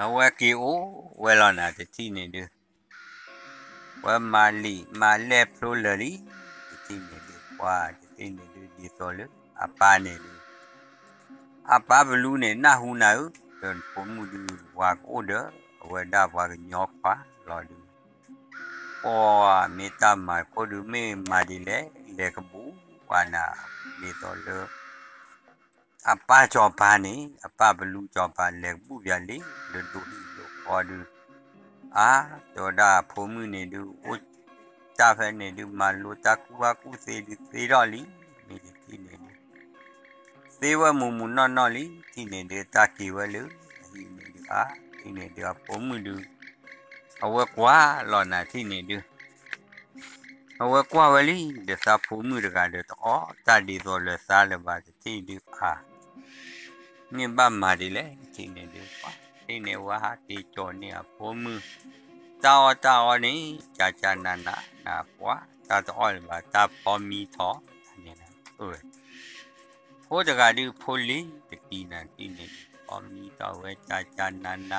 အဝဲက့ၤအိၣ်ဝဲလီၤနၤ တထံၣ်န့ၣ်ဒုး ဝဲမၤလံာ်မၤလဲၢ်ဖျိလၢာ်လံ, တထံၣ်န့ၣ်ဒုး ပှၤတထံၣ်န့ၣ်ဒုး ဒ်သိးလၢအပၢ်န့ၣ်ဒုး အပၢ်ပလူန့ၣ် နၢ်ဟူနၤဧၢ, ဒီးနဖိမုၣ်ဒုး ပှၤကအိၣ်ဒီး အဝဲဒၣ်ပှၤကညီခွါလီၤဒုး ပှၤမ့ၢ်တၢ်မၤခိၣ်ဒုး မ့ၢ်မၤဒ်လဲၣ် လဲၤကဘူးပှၤနၤ ဒ်သိးလၢ အပၢ်စီၤပၤန့ၣ် အပၢ်ပလူစီၤပၤ လဲၤကဘူးပၠးလံ လၢဒိဟံၣ်ဒိဃီဒုး အါ တဲဝဲဒၣ်ဖိမုၣ်န့ၣ်ဒုး အိၣ်တၢ်ဖဲန့ၣ်ဒုး မၤလိတၢ်ကူၣ်ဘၣ်ကူၣ်သ့ဒုး သ့ထီၣ်လံ, မ့ၢ်တထံၣ်န့ၣ်ဒုး သ့ဝဲမုၢ်မုၢ်နီၢ်နီၢ်လံ, ထံၣ်န့ၣ်ဒုး တၢ်က့ၤဝဲလၢ အဟံၣ်န့ၣ်ဒုး အါ ထံၣ်န့ၣ်ဒုး အဖိမုၣ်ဒုး အဝဲကွၢ်လီၤနၤ ထံၣ်န့ၣ်ဒုး အဝဲကွၢ်ဝဲလံ ဒီးသးဖိမုၣ်တဂၤဒီး တအီၣ်တၢ်ဒ်သိးလၢသးလၢၤဘၣ် တထံၣ်ဒုး အါ မ့ၢ်ဘၣ်မၤဒ်လဲၣ် ထံၣ်န့ၣ်ဒုး ပှၤ ထံၣ်န့ၣ်ဝဲဟးက့ၤကၠီၤန့ၢ်အဖိမုၣ် တၢ်အီၣ်တၢ်အီန့ၣ် ကကနန နပှၤ တၢ်တအီၣ်လၢၤဘၣ် တၢ်ဖီမံထီၣ် တၢ်န့ၣ် ဖိတဂၤဒုး ဖိလ့ၤတကံနၤ ထံၣ်န့ၣ်ဒုး ဖီမံထီၣ်ဝဲကကနန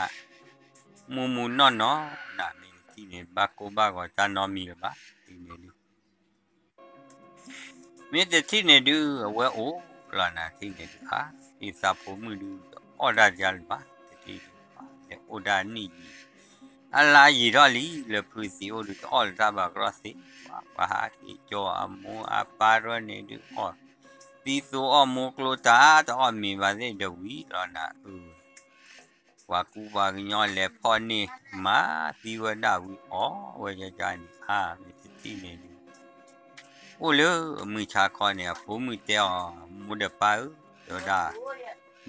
မုၢ်မုၢ်နီၢ်နီၢ် နမ့ၢ်တထံၣ်န့ၣ် ဘၣ်ကိၢ်ဘၣ်ဂီၤတၢ်နီတမံၤလၢၤဘၣ် ထံၣ်န့ၣ်ဒုး မ့ၢ်တထံၣ်န့ၣ်ဒုး အဝဲအိၣ်လီၤနၤ ထံၣ်န့ၣ်ဒုး အါ ဒ်သးဖိမုၣ်ဒုး တအီၣ်တၢ်တယါလၢၤဘၣ် တထံၣ်ဒုး လဲၤအိၣ်ဒၣ်နံၣ်ယံာ် အလါယံာ်ထီၣ်လံ လၢဖုသံးအိၣ်ဒုး တအီၣ်လၢၤတၢ်ဘၣ်ကရီသ့ ပှၤဟးက့ၤကၠီၤအမိၢ်အပၢ်ရၢန့ၣ်ဒုး အီၣ်သံသိအီၣ်မိၢ်ကျိတၢ် တအီၣ်မ့ၤဘၣ်သ့ၣ်ဒီးဝံၤလီၤနၤ အၢ ပှၤကူပှၤကညီလဲၤဖီၣ်န့ၢ် မၤသံဝဲဒၣ်ဝံၤအီၣ်ဝဲကကန့ၣ် အါ မ့ၢ်တထံၣ်န့ၣ်ဒုး အိၣ်လၢမုၢ်ဆါခီန့ၣ် အဖိမုၣ်တဲအီၤ မိၢ်ဒီးပၢ်ဧၢ တဲဝဲဒၣ်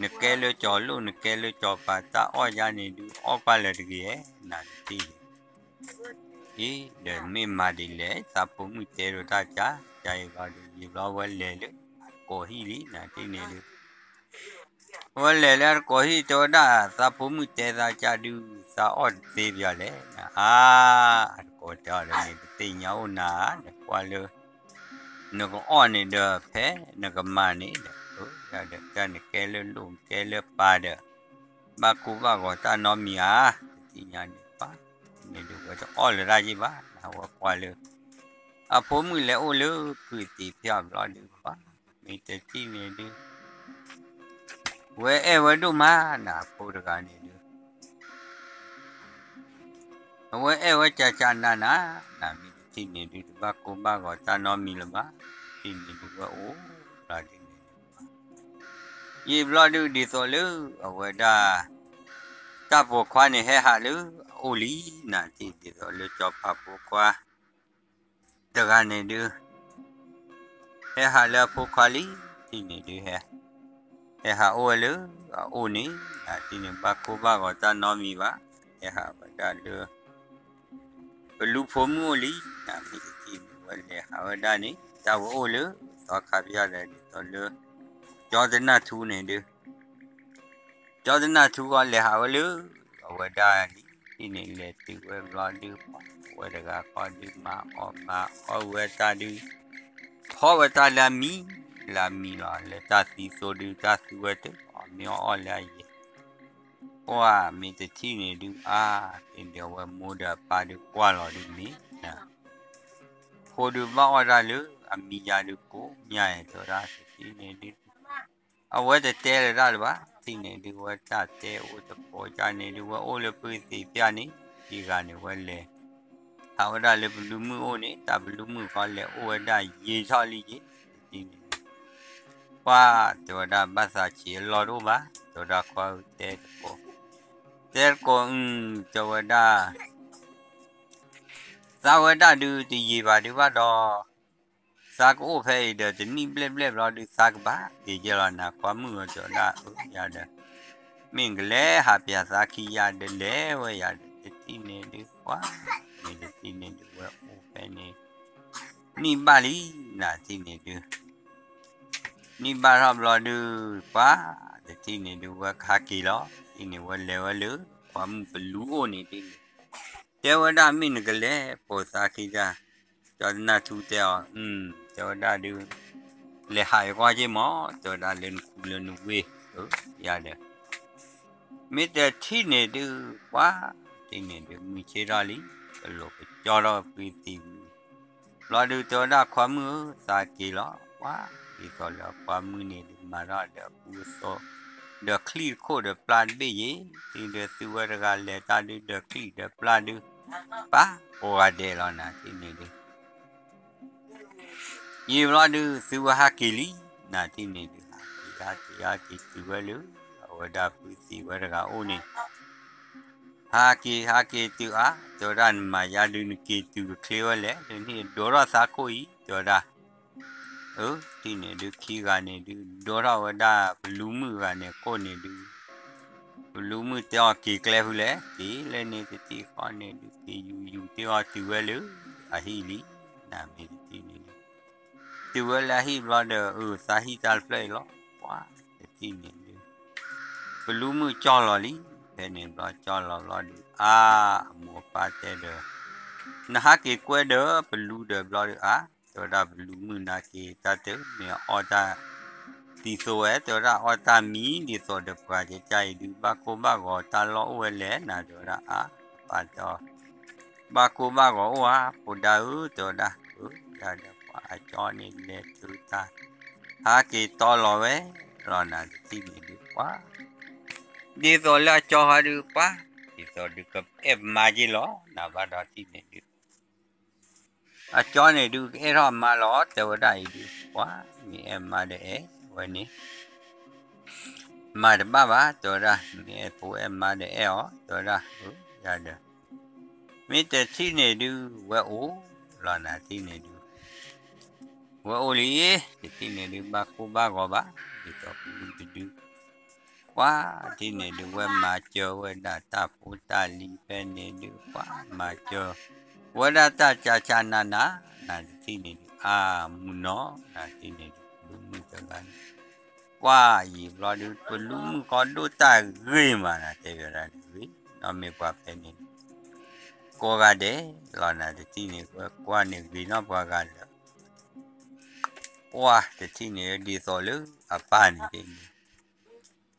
နကဲလၢကၠီၤလိၣ် နကဲလၢကၠီၤပၤ တၢ်အီၣ်ယါန့ၣ်ဒုး အီၣ်ကွၢ်လၢၤတဂ့ၤ နတထံၣ်န့ၣ် အ့ ဒီးမ့ၢ်မၤဒ်လဲၣ် သးဖိမုၣ်တဲဒီးတၢ်ကါ ကါအံၤဘျီဒုး ယံာ်ဘျီဝဲလဲၤလၢအတကိးဟံၣ်လံ နတထံၣ်န့ၣ်ဒုး ဝဲလဲၤလၢအတကိးဟံၣ်တဲဝဲဒၣ် သးဖိမုၣ်တဲသးကါဒုး သးအီၣ်တသ့ပယီၤလဲၣ် အါ အတကိးတဲအီၤလၢန့ၣ် တသ့ၣ်ညါအိၣ်နၤ နကွၢ်လၢ နကအီၣ်န့ၣ်ဒီး ဖဲနကမၤန့ၣ်ဒီး တၢ်နကဲလၢလိၣ် နကဲလၢပၤဒီး ဘၣ်ကိၢ်ဘၣ်ဂီၤတၢ်နီတမံၤဧါ တသ့ၣ်ညါန့ၣ်ပၢ် န့ၣ်ဒုးဝဲတအီၣ်လၢၤတၢ်ယ့ၢ်ဘၣ် နဝဲကွၢ်လၢ အဖိမုၣ်လဲၤအိၣ်လၢဖုသံးဖၠၣ်ဘျီဒုးပၢ် မ့ၢ်တထံၣ်န့ၣ်ဒုး ဝဲအဲၣ်ဝဲဒိၣ်မးနၤအဖိတဂၤန့ၣ်ဒုး အဝဲအဲၣ်ဝဲကၢ်ကၢ်နးနး နမ့ၢ်တထံၣ်န့ၣ်ဒုး တဘၣ်ကိၢ်ဘၣ်ဂီၤတၢ်နီတမံၤလၢၤဘၣ် တထံၣ်န့ၣ်ဒုးဝဲအိၣ်လီၤဒ်န့ၣ် ယံာ်ဘျီဒုးဒ်သိးလၢ အဝဲဒၣ် တၢ်ပိာ်ခွါန့ၣ်ဟဲဟးလၢအအိၣ်လံ နထံၣ်ဒ်သိးလၢကၠီၤဖးဖိခွါ တဂၤန့ၣ်ဒုး ဟဲဟးလၢအဖိခွါလံ ထံၣ်န့ၣ်ဒုး ဟဲဟးအိၣ်ဝဲလၢအအိၣ်န့ၣ် နထံၣ်န့ၣ် ဘၣ်ကိၢ်ဘၣ်ဂီၤတၢ်နီတမံၤဘၣ် ဟဲဟးဝဲဒၣ်လၢ ပလူဖိမုၣ်အိၣ်လံ နမ့ၢ်တထံၣ်န့ၣ် ဝဲလဲၤဟးဝဲဒၣ်န့ၣ် တၢ်ဝဲအိၣ်လၢ သီခါဖၠၣ်ဒီးဒ်သိးလၢ ကၠီတနၢ်ထူန့ၣ်ဒုး ကၠီတနၢ်ထူဃီလဲၤဟးဝဲလၢ အဝဲဒၣ်လံ ထံၣ်န့ၣ်လဲၤတုၤဝဲဘျီဒုး ပှၤဝဲတဂၤဃီဒုး မၤအီၣ်မၤအီၣ်ဝဲတၢ်ဒုး ဖီၣ်ဝဲတၢ်လၢအမံၤ လၢအမံၤလီၤ လၢတၢ်သံသိဒုး တၢ်သူဝဲတၢ်အီၣ်မ့ၢ်အီၣ်အီၣ်လၢအယဲၢ် ပှၢ်မ့ၢ်တထံၣ်န့ၣ်ဒုး အါ, သ့ၣ်န့ၣ်ဒုးအဝဲမိၢ်ဒီးအပၢ်ဒုးကွၢ်လီၤဒုးမ့ၢ် ဖိဒုးဘၣ်အီၣ်တၢ်လၢအမံၤယါဒုးကိးညါ တဲဝဲဒၣ်တထံၣ်န့ၣ်ဒုး အဝဲတတဲလၢၤတၢ်လၢၤဘၣ်, တထံၣ်န့ၣ်ဒုး ဝဲတၢ်တဲအိၣ်တကိးကၢ်န့ၣ်ဒုး ဝဲအိၣ်လၢပုၢ်သ့ၣ်ပျၢ်န့ၣ် ခံဂၤန့ၣ်ဝဲလဲၤ ဟးဝဲဒၣ်လၢပလူမုၣ်အိၣ်န့ၣ် တၢ်ပလူမုၣ်ဃီလဲၤအိၣ်ဝဲဒၣ်ယံာ်ထီၣ်လံယ့ၣ်, တထံၣ်န့ၣ်ဒုး ပှၢ်တဲဝဲဒၣ်ဘၣ်သးဆံးအလီၢ်တအိၣ်ဘၣ်, တဲဝဲဒၣ်ခွါဧၢတဲတကိး, တဲတကိးအု တဲဝဲဒၣ် သးဝဲဒၣ်ဒုးတယံာ်ဘၣ်ဒုးဘၣ်ဒီး သးကအိၣ်ဖဲအံၤဒီးတနံၣ်ဘျဲၣ်ဘျဲၣ်ဘျီဒုးသးကဘၣ်က့ၤယဲလီၤနၤ ခွါမုၣ်ဧၢ တဲဝဲဒၣ်အၢယၤဒီး မ့ၢ်နကလဲၤဟးပၠးသးခံယၤဒီးလဲၤဝဲယၤဒီး တထံၣ်န့ၣ်ဒုး ပှၢ် မ့ၢ်တထံၣ်န့ၣ်ဒုးဝဲအိၣ်ဖဲန့ၣ် နံၣ်ဘၣ်လံနၤ တထံၣ်န့ၣ်ဒုး နံၣ်ဘၣ်ထီၣ်ဘျီဒုး ပှၢ် တထံၣ်န့ၣ်ဒုးဝဲကဟဲက့ၤလီၤ, တထံၣ်န့ၣ်ဝဲလဲၤဝဲလၢ ခွါမုၣ်ပလူအိၣ်န့ၣ်ဒုး တဲဝဲဒၣ်မ့ၢ်နကလဲၤပိာ်သးခံတၢ်, ကၠီတနၢ်ထူတဲအီၤ, တဲဝဲဒၣ်ဒုး လဲၤဟးအံၤကွၢ်က့ၤမး တဲဝဲဒၣ်လၢနခူလၢနဝ့ၢ် ယၤဒီး မ့ၢ်တထံၣ်န့ၣ်ဒုး ပှၢ် တထံၣ်န့ၣ်ဒုး မုၢ်ဆ့ၣ်ထီၣ်လံ, ကလိာ်ကကၠီထီၣ်ပုၢ်သံၣ်ဝံၤ ဘျီဒုးတဲဝဲဒၣ်ခွါမုၣ်ဧၢ သးက့ၤလီၤ, ပှၢ် ဒ်သိးလၢအခွါမုၣ်န့ၣ်ဒုး မၤထီၣ်ဒီးအကူအသိး ဒီးချံၣ်တခိၣ်ဒီးပျၢ်တဘ့ၣ်ယ့ၣ်, တထံၣ်ဒုးသုဝဲတဂၤလဲၤတၢ်ဒုးဒီးချံၣ်ဒီးပျၢ်ဒုး ပှၢ် ကိးဂၤဒဲးလီၤနၤ တထံၣ်န့ၣ်ဒုး ယံာ်ဘျီဒုး သုဝဲဟးက့ၤလံ, နၤ တထံၣ်န့ၣ်ဒုး ဟးက့ၤ ဟးက့ၤ ဟးက့ၤတုၤဝဲလၢ အဝဲဒၣ်ပုၢ်သံၣ်ဝဲတဂၤအိၣ်န့ၣ် ဟးက့ၤ ဟးက့ၤတုၤအါ, တဲဝဲဒၣ်နမၤယါဒုးနက့ၤတုၤကချ့ဝဲလဲၣ်, လၢန့ၣ်ဒိးထီၣ်သးခိၣ်အံၤ တဲဝဲဒၣ် အၢ တထံၣ်န့ၣ်ဒုး ခံဂၤန့ၣ်ဒုး ဒိးထီၣ်ဝဲဒၣ်ပလူမုၣ်ဂၤန့ၣ်ခိၣ်န့ၣ်ဒုး ပလူမုၣ်တဲအီၤက့ၤကျဲဖုလဲၣ်, က့ၤလၢန့ၣ်တထံၣ်ဃီန့ၣ်ဒုး က့ၤယူၤယူၤတ့ၢ်အီၤတုၤဝဲလၢအဟံၣ်လံ, နၤ မ့ၢ်တထံၣ်န့ၣ်ဒုး တုၤဝဲလၢအဟံၣ်ဘျီဒီး အၢ သးဟံၣ်တၢ်တဖျၢၣ်အံၤလီၤ, ပှၢ် တထံၣ်န့ၣ်ဒုး ပလူမုၣ်ကၠီလီၤလံ, ဖဲန့ၣ်ဘျီကၠီလီၤဘျီဒုး အါ အမိၢ်အပၢ်တဲဒီး နဟးက့ၤကွဲဒီးပလူဒီးဘျီဒုး အါ တဲဝဲဒၣ်ပလူမုၣ်နာ်က့ၤ တၢ်တမ့ၢ်အီၣ်တၢ် ဒ်သိးဝဲ တဲဝဲဒၣ်အီၣ်တၢ်မံၤ ဒ်သိးဒီးပှၤကကါအံၤဒုး ဘၣ်ကိၢ်ဘၣ်ဂီၤတၢ်လီၢ်အိၣ်ဝဲလဲၣ် နၤ တဲဝဲဒၣ် အါ ပၢ်တဲအီၤ ဘၣ်ကိၢ်ဘၣ်ဂီၤအိၣ်ဧါ ဖိဒါဧၢ တဲဝဲဒၣ် အၢ ယၤဒီးပှၤအကၠီန့ၣ်လဲၤတုၤတၢ် ဟးက့ၤတီလီၤဝဲလီၤ နၤ တထံၣ်န့ၣ်ဒုး ပှၢ် ဒ်သိးလၢအကၠီဟီဒုး ပှၢ် ဒ်သိးဒုးကအဲၣ်ပမါက့ၤလီၤ နၤ ဘၣ်ဒီးတထံၣ်န့ၣ်ဒုး အကၠီန့ၣ်ဒုး ကအဲၣ်ထီၣ်အမါလီၤ တဲဝဲဒၣ်အံၤဒုး ပှၤမ့ၢ်အဲၣ်မါဒီးအဲၣ်ဝဲန့ၣ် မၤတဘၣ်ဘၣ် တဲဝဲဒၣ် မ့ၢ်အဲၣ်ဖိအဲၣ်မါဒီးအဲၣ်အီၤ တဲဝဲဒၣ် အၢ ယၤဒီး မ့ၢ်တထံၣ်န့ၣ်ဒုး ဝဲအိၣ်လီၤ နၤ တထံၣ်န့ၣ်ဒုး ဝဲအိၣ်လံ တထံၣ်န့ၣ်ဒုး ဘၣ်ကိၢ်ဘၣ်ဂီၤဘၣ် ဒ်သိးပလူတဒု ပှၤတထံၣ်န့ၣ်ဒုး ဝဲမၤစၢၤဝဲဒၣ်တၢ်ဖိတၢ်လံၤဖဲန့ၣ်ဒုး ပှၤမၤစၢၤ ဝဲဒၣ်တၢ်ကၢ်ကၢ်နးနး နၤ တထံၣ်န့ၣ်ဒုး အါ မုၢ်နီၤ နၤ တထံၣ်န့ၣ်ဒုး ပလူမုၣ်တဂၤန့ၣ် ပှၤယံာ်ဘျီဒုး ပလူမုၣ်ကီဒိၣ်တၢ်ဂ့ၤမး နၤ တဲဝဲဒၣ်န့ၣ် ဂ့ၤနီၢ်မ့ၢ်ပှၤဖဲန့ၣ် ကိးဂၤဒဲးလီၤ နၤ တထံၣ်န့ၣ် ဝဲကွၢ်န့ၣ်ဂ့ၤနီၢ်ပှၤဂၤလၢာ် ပှၤတထံၣ်န့ၣ်ဒ်သိးလၢအပၢ်န့ၣ်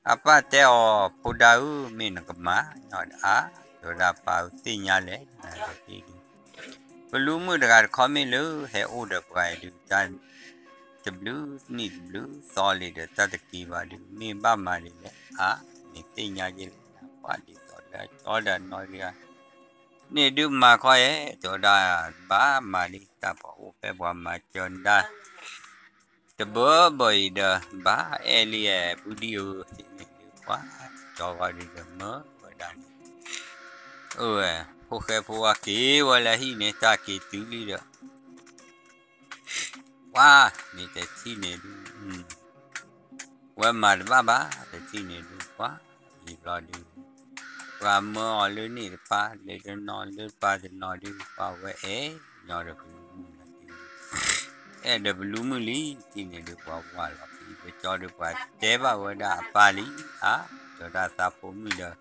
အပၢ်တဲအီၤ ဖိဒါဧၢ မ့ၢ်နကမၤညီဒီးအါ တဲဝဲဒၣ်ပၢ်ဧၢ သ့ၣ်ညါလဲၣ် နၤ တထံၣ်ဒုး ပလူမုၣ်တဂၤတခီမ့ၢ်လၢဟဲအိၣ်ဒီးပှၤအံၤဒုး တၢ်တဘျုးနံၣ်တဘျုးသီလံဒီး တၢ်တက့ၤဘၣ်ဒုး မ့ၢ်ဘၣ်မၤဒ်လဲၣ် အါ မ့ၢ်သ့ၣ်ညါက့ၤလဲၣ် နၤ ပှၤဒ်သိးလၢအကၠီဒီးနီၢ်ဒုး န့ၣ်ဒုးမၤခီယဲ တဲဝဲဒၣ် ဘၣ်မၤလံ တၢ်ပှၤအိၣ်ဖဲပှၤမၤစၢၤနဒၣ် တဘၢဘၢအံၤဒီး ဘၣ်အဲၣ်လံ ဘူးဒံဧၢ တထံၣ်န့ၣ်ဒုး ပှၤကၠီဂီၤဒုးဒီးမၢဝဲဒၣ်န့ၣ် အၢ ဖိၣ်ဃဲဖိဝါက့ၤဝဲလၢဟံၣ်န့ၣ် တၢ်က့ၤတုၤလံဒီး ပှၤမ့ၢ်တထံၣ်န့ၣ်ဒုး ဝဲမၤတဘၣ်ဘၣ် တထံၣ်န့ၣ်ဒုး ပှၤယံာ်ဘျီဒုး ပှၤမၢအီၤလၢန့ၣ်တပၤ လၢတနီၤလၢတပၤတနီၤဒုး ပှၤဝဲအဲၣ်ညီဒီးပလူမုၣ်န့ၣ် အဲၣ်ဒီးပလူမုၣ်လံ တထံၣ်န့ၣ်ဒုး ပှၤဝးလီၤဖံးကၠီဒုး ပှၤတဲဘၣ်ဝဲဒၣ်အပၢ်လံ အါ တဲဝဲဒၣ်သးဖိမုၣ်ဒီး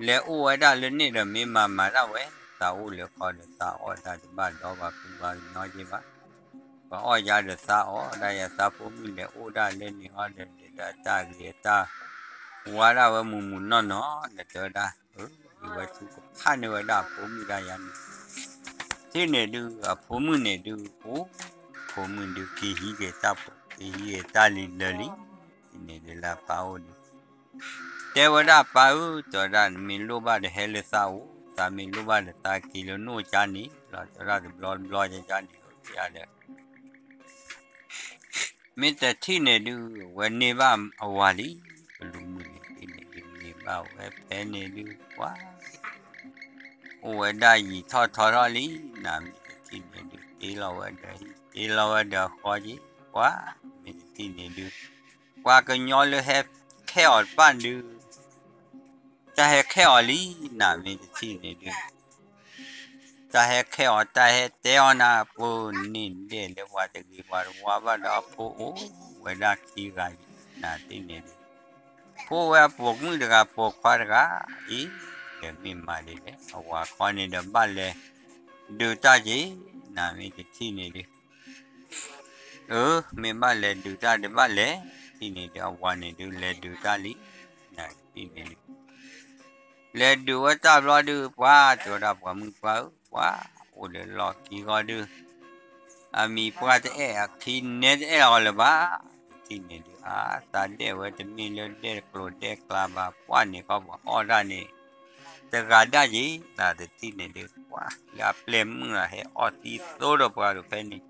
လဲၤအိၣ်ဝဲဒၣ်လၢန့ၣ်ဒီးမ့ၢ်မၤမၤဒၣ်ဝဲ သးအိၣ်လၢဃီဒီးသးအီၣ်တၢ်တဘၣ်ဒီးပှၤဖုပှၤကညီက့ၤဘၣ် ပှၤအီၣ်ယၤဒီးသးအီၣ်ဒၣ်ယၤ သးဖိမုၣ်လဲၤအိၣ်ဒၣ်လၢန့ၣ်အီၤဒီး လဲၤဒၣ်တၢ်ဂ့ၤတၢ် ဝါဒၣ်ဝဲမုာ်မုာ်နီၢ်နီၢ် ဒီးတဲဝဲဒၣ်, အဝဲထုကဖၣ်န့ၢ်ဝဲဒၣ်အဖိမုၣ်ဒၣ်ယါန့ၣ်, ထံၣ်န့ၣ်ဒုး အဖိမုၣ်န့ၣ်ဒုး အိၣ်, ဖိမုၣ်ဒုး က့ၤဟံးက့ၤတၢ်ဖိ က့ၤဟံးက့ၤတၢ်လံၤလၢာ်လံ, ထံၣ်န့ၣ်ဒုးလၢအပၢ်အိၣ်ဒုး တဲဝဲဒၣ်ပၢ်ဧၢ, တဲဝဲဒၣ် နမ့ၢ်လိၣ်ဘၣ်ဒီးဟဲလၢသးအိၣ်, သးမ့ၢ်လိၣ်ဘၣ်ဒီးသးက့ၤလၢနအိၣ်ကါန့ၣ်လီၤ, တဲဝဲဒၣ်တဘျီတဘျီကါန့ၣ်လီၤ, ယါဒီး မ့ၢ်တထံၣ်န့ၣ်ဒုး ဝဲန့ၢ်ဘၣ်အဝၤလံ, ပလူၤမုၣ်န့ၣ် ထံၣ်န့ၣ်ဒုး န့ၢ်ဘၣ်ဝဲဖဲန့ၣ်ဒုး ပှၤ အိၣ်ဝဲဒၣ်ယံာ်ထီၣ်ထီထီၣ်လံ, နမ့ၢ်တထံၣ်န့ၣ်ဒုး တ့လီၤဝဲဒီးဟံၣ် တ့လီၤဝဲဒီးဃီက့ၤ, ပှၤ မ့ၢ်တထံၣ်န့ၣ်ဒုး ပှၤကညီလၢဟဲခဲအီၤတဖၣ်ဒုး တၢ်ဟဲခဲအီၤလံ, နမ့ၢ်တထံၣ်န့ၣ်ဒုး တၢ်ဟဲခဲအီၤ တၢ်ဟဲတဲအီၤနၤ ပှၤန့ၢ်ဒဲးလၢပှၤတဂ့ၤပှၤတဝါဘၣ်ဒီးအဖိအိၣ်ဝဲဒၣ်ခံဂၤလံ, နထံၣ်န့ၣ်ဒုး ဖိဝဲအပိာ်မုၣ်တဂၤပိာ်ခွါတဂၤအံၤ, ဒီးမ့ၢ်မၤဒ်လဲၣ် အဝၤခီန့ၣ်ဒီးဘၣ်လဲၤဒုးတၢ်က့ၤ, နမ့ၢ်တထံၣ်န့ၣ်ဒုး အၢ မ့ၢ်ဘၣ်လဲၤဒုးတၢ်ဒီးဘၣ်လဲၤ, ထံၣ်န့ၣ်ဒုး အဝၤန့ၣ်ဒုး လဲၤဒုးတၢ်လံ, နထံၣ်န့ၣ်ဒုး လဲၤဒုးဝဲတၢ်ဘျီဒုး ပှၤ တဲဝဲဒၣ်ပှၤမုၣ်ပှၢ်ဧၢ ပှၤ အိၣ်ဒီးလီၢ်ခံဂီၤဒုး အမံၤပှၢ်တအဲၣ်အခံနဲတအဲၣ်အီၤလၢၤဘၣ်, တထံၣ်န့ၣ်ဒုး အါ သးဒဲၣ်ဝဲတမ့ၢ်လၢဒဲၣ်ကျိၤဒဲၣ်ကျါဘၣ်, ပှၤန့ၣ်ခီပှၤအီၣ်တၢ်န့ၣ် တဂၤဒၣ်က့ၤ, နတထံၣ်န့ၣ်ဒုး ပှၤ လၢအပျဲၢ်မုၣ်လီၤ ဟဲအီၣ်သံသိဒီးပှၤဒုးဖဲန့ၣ်,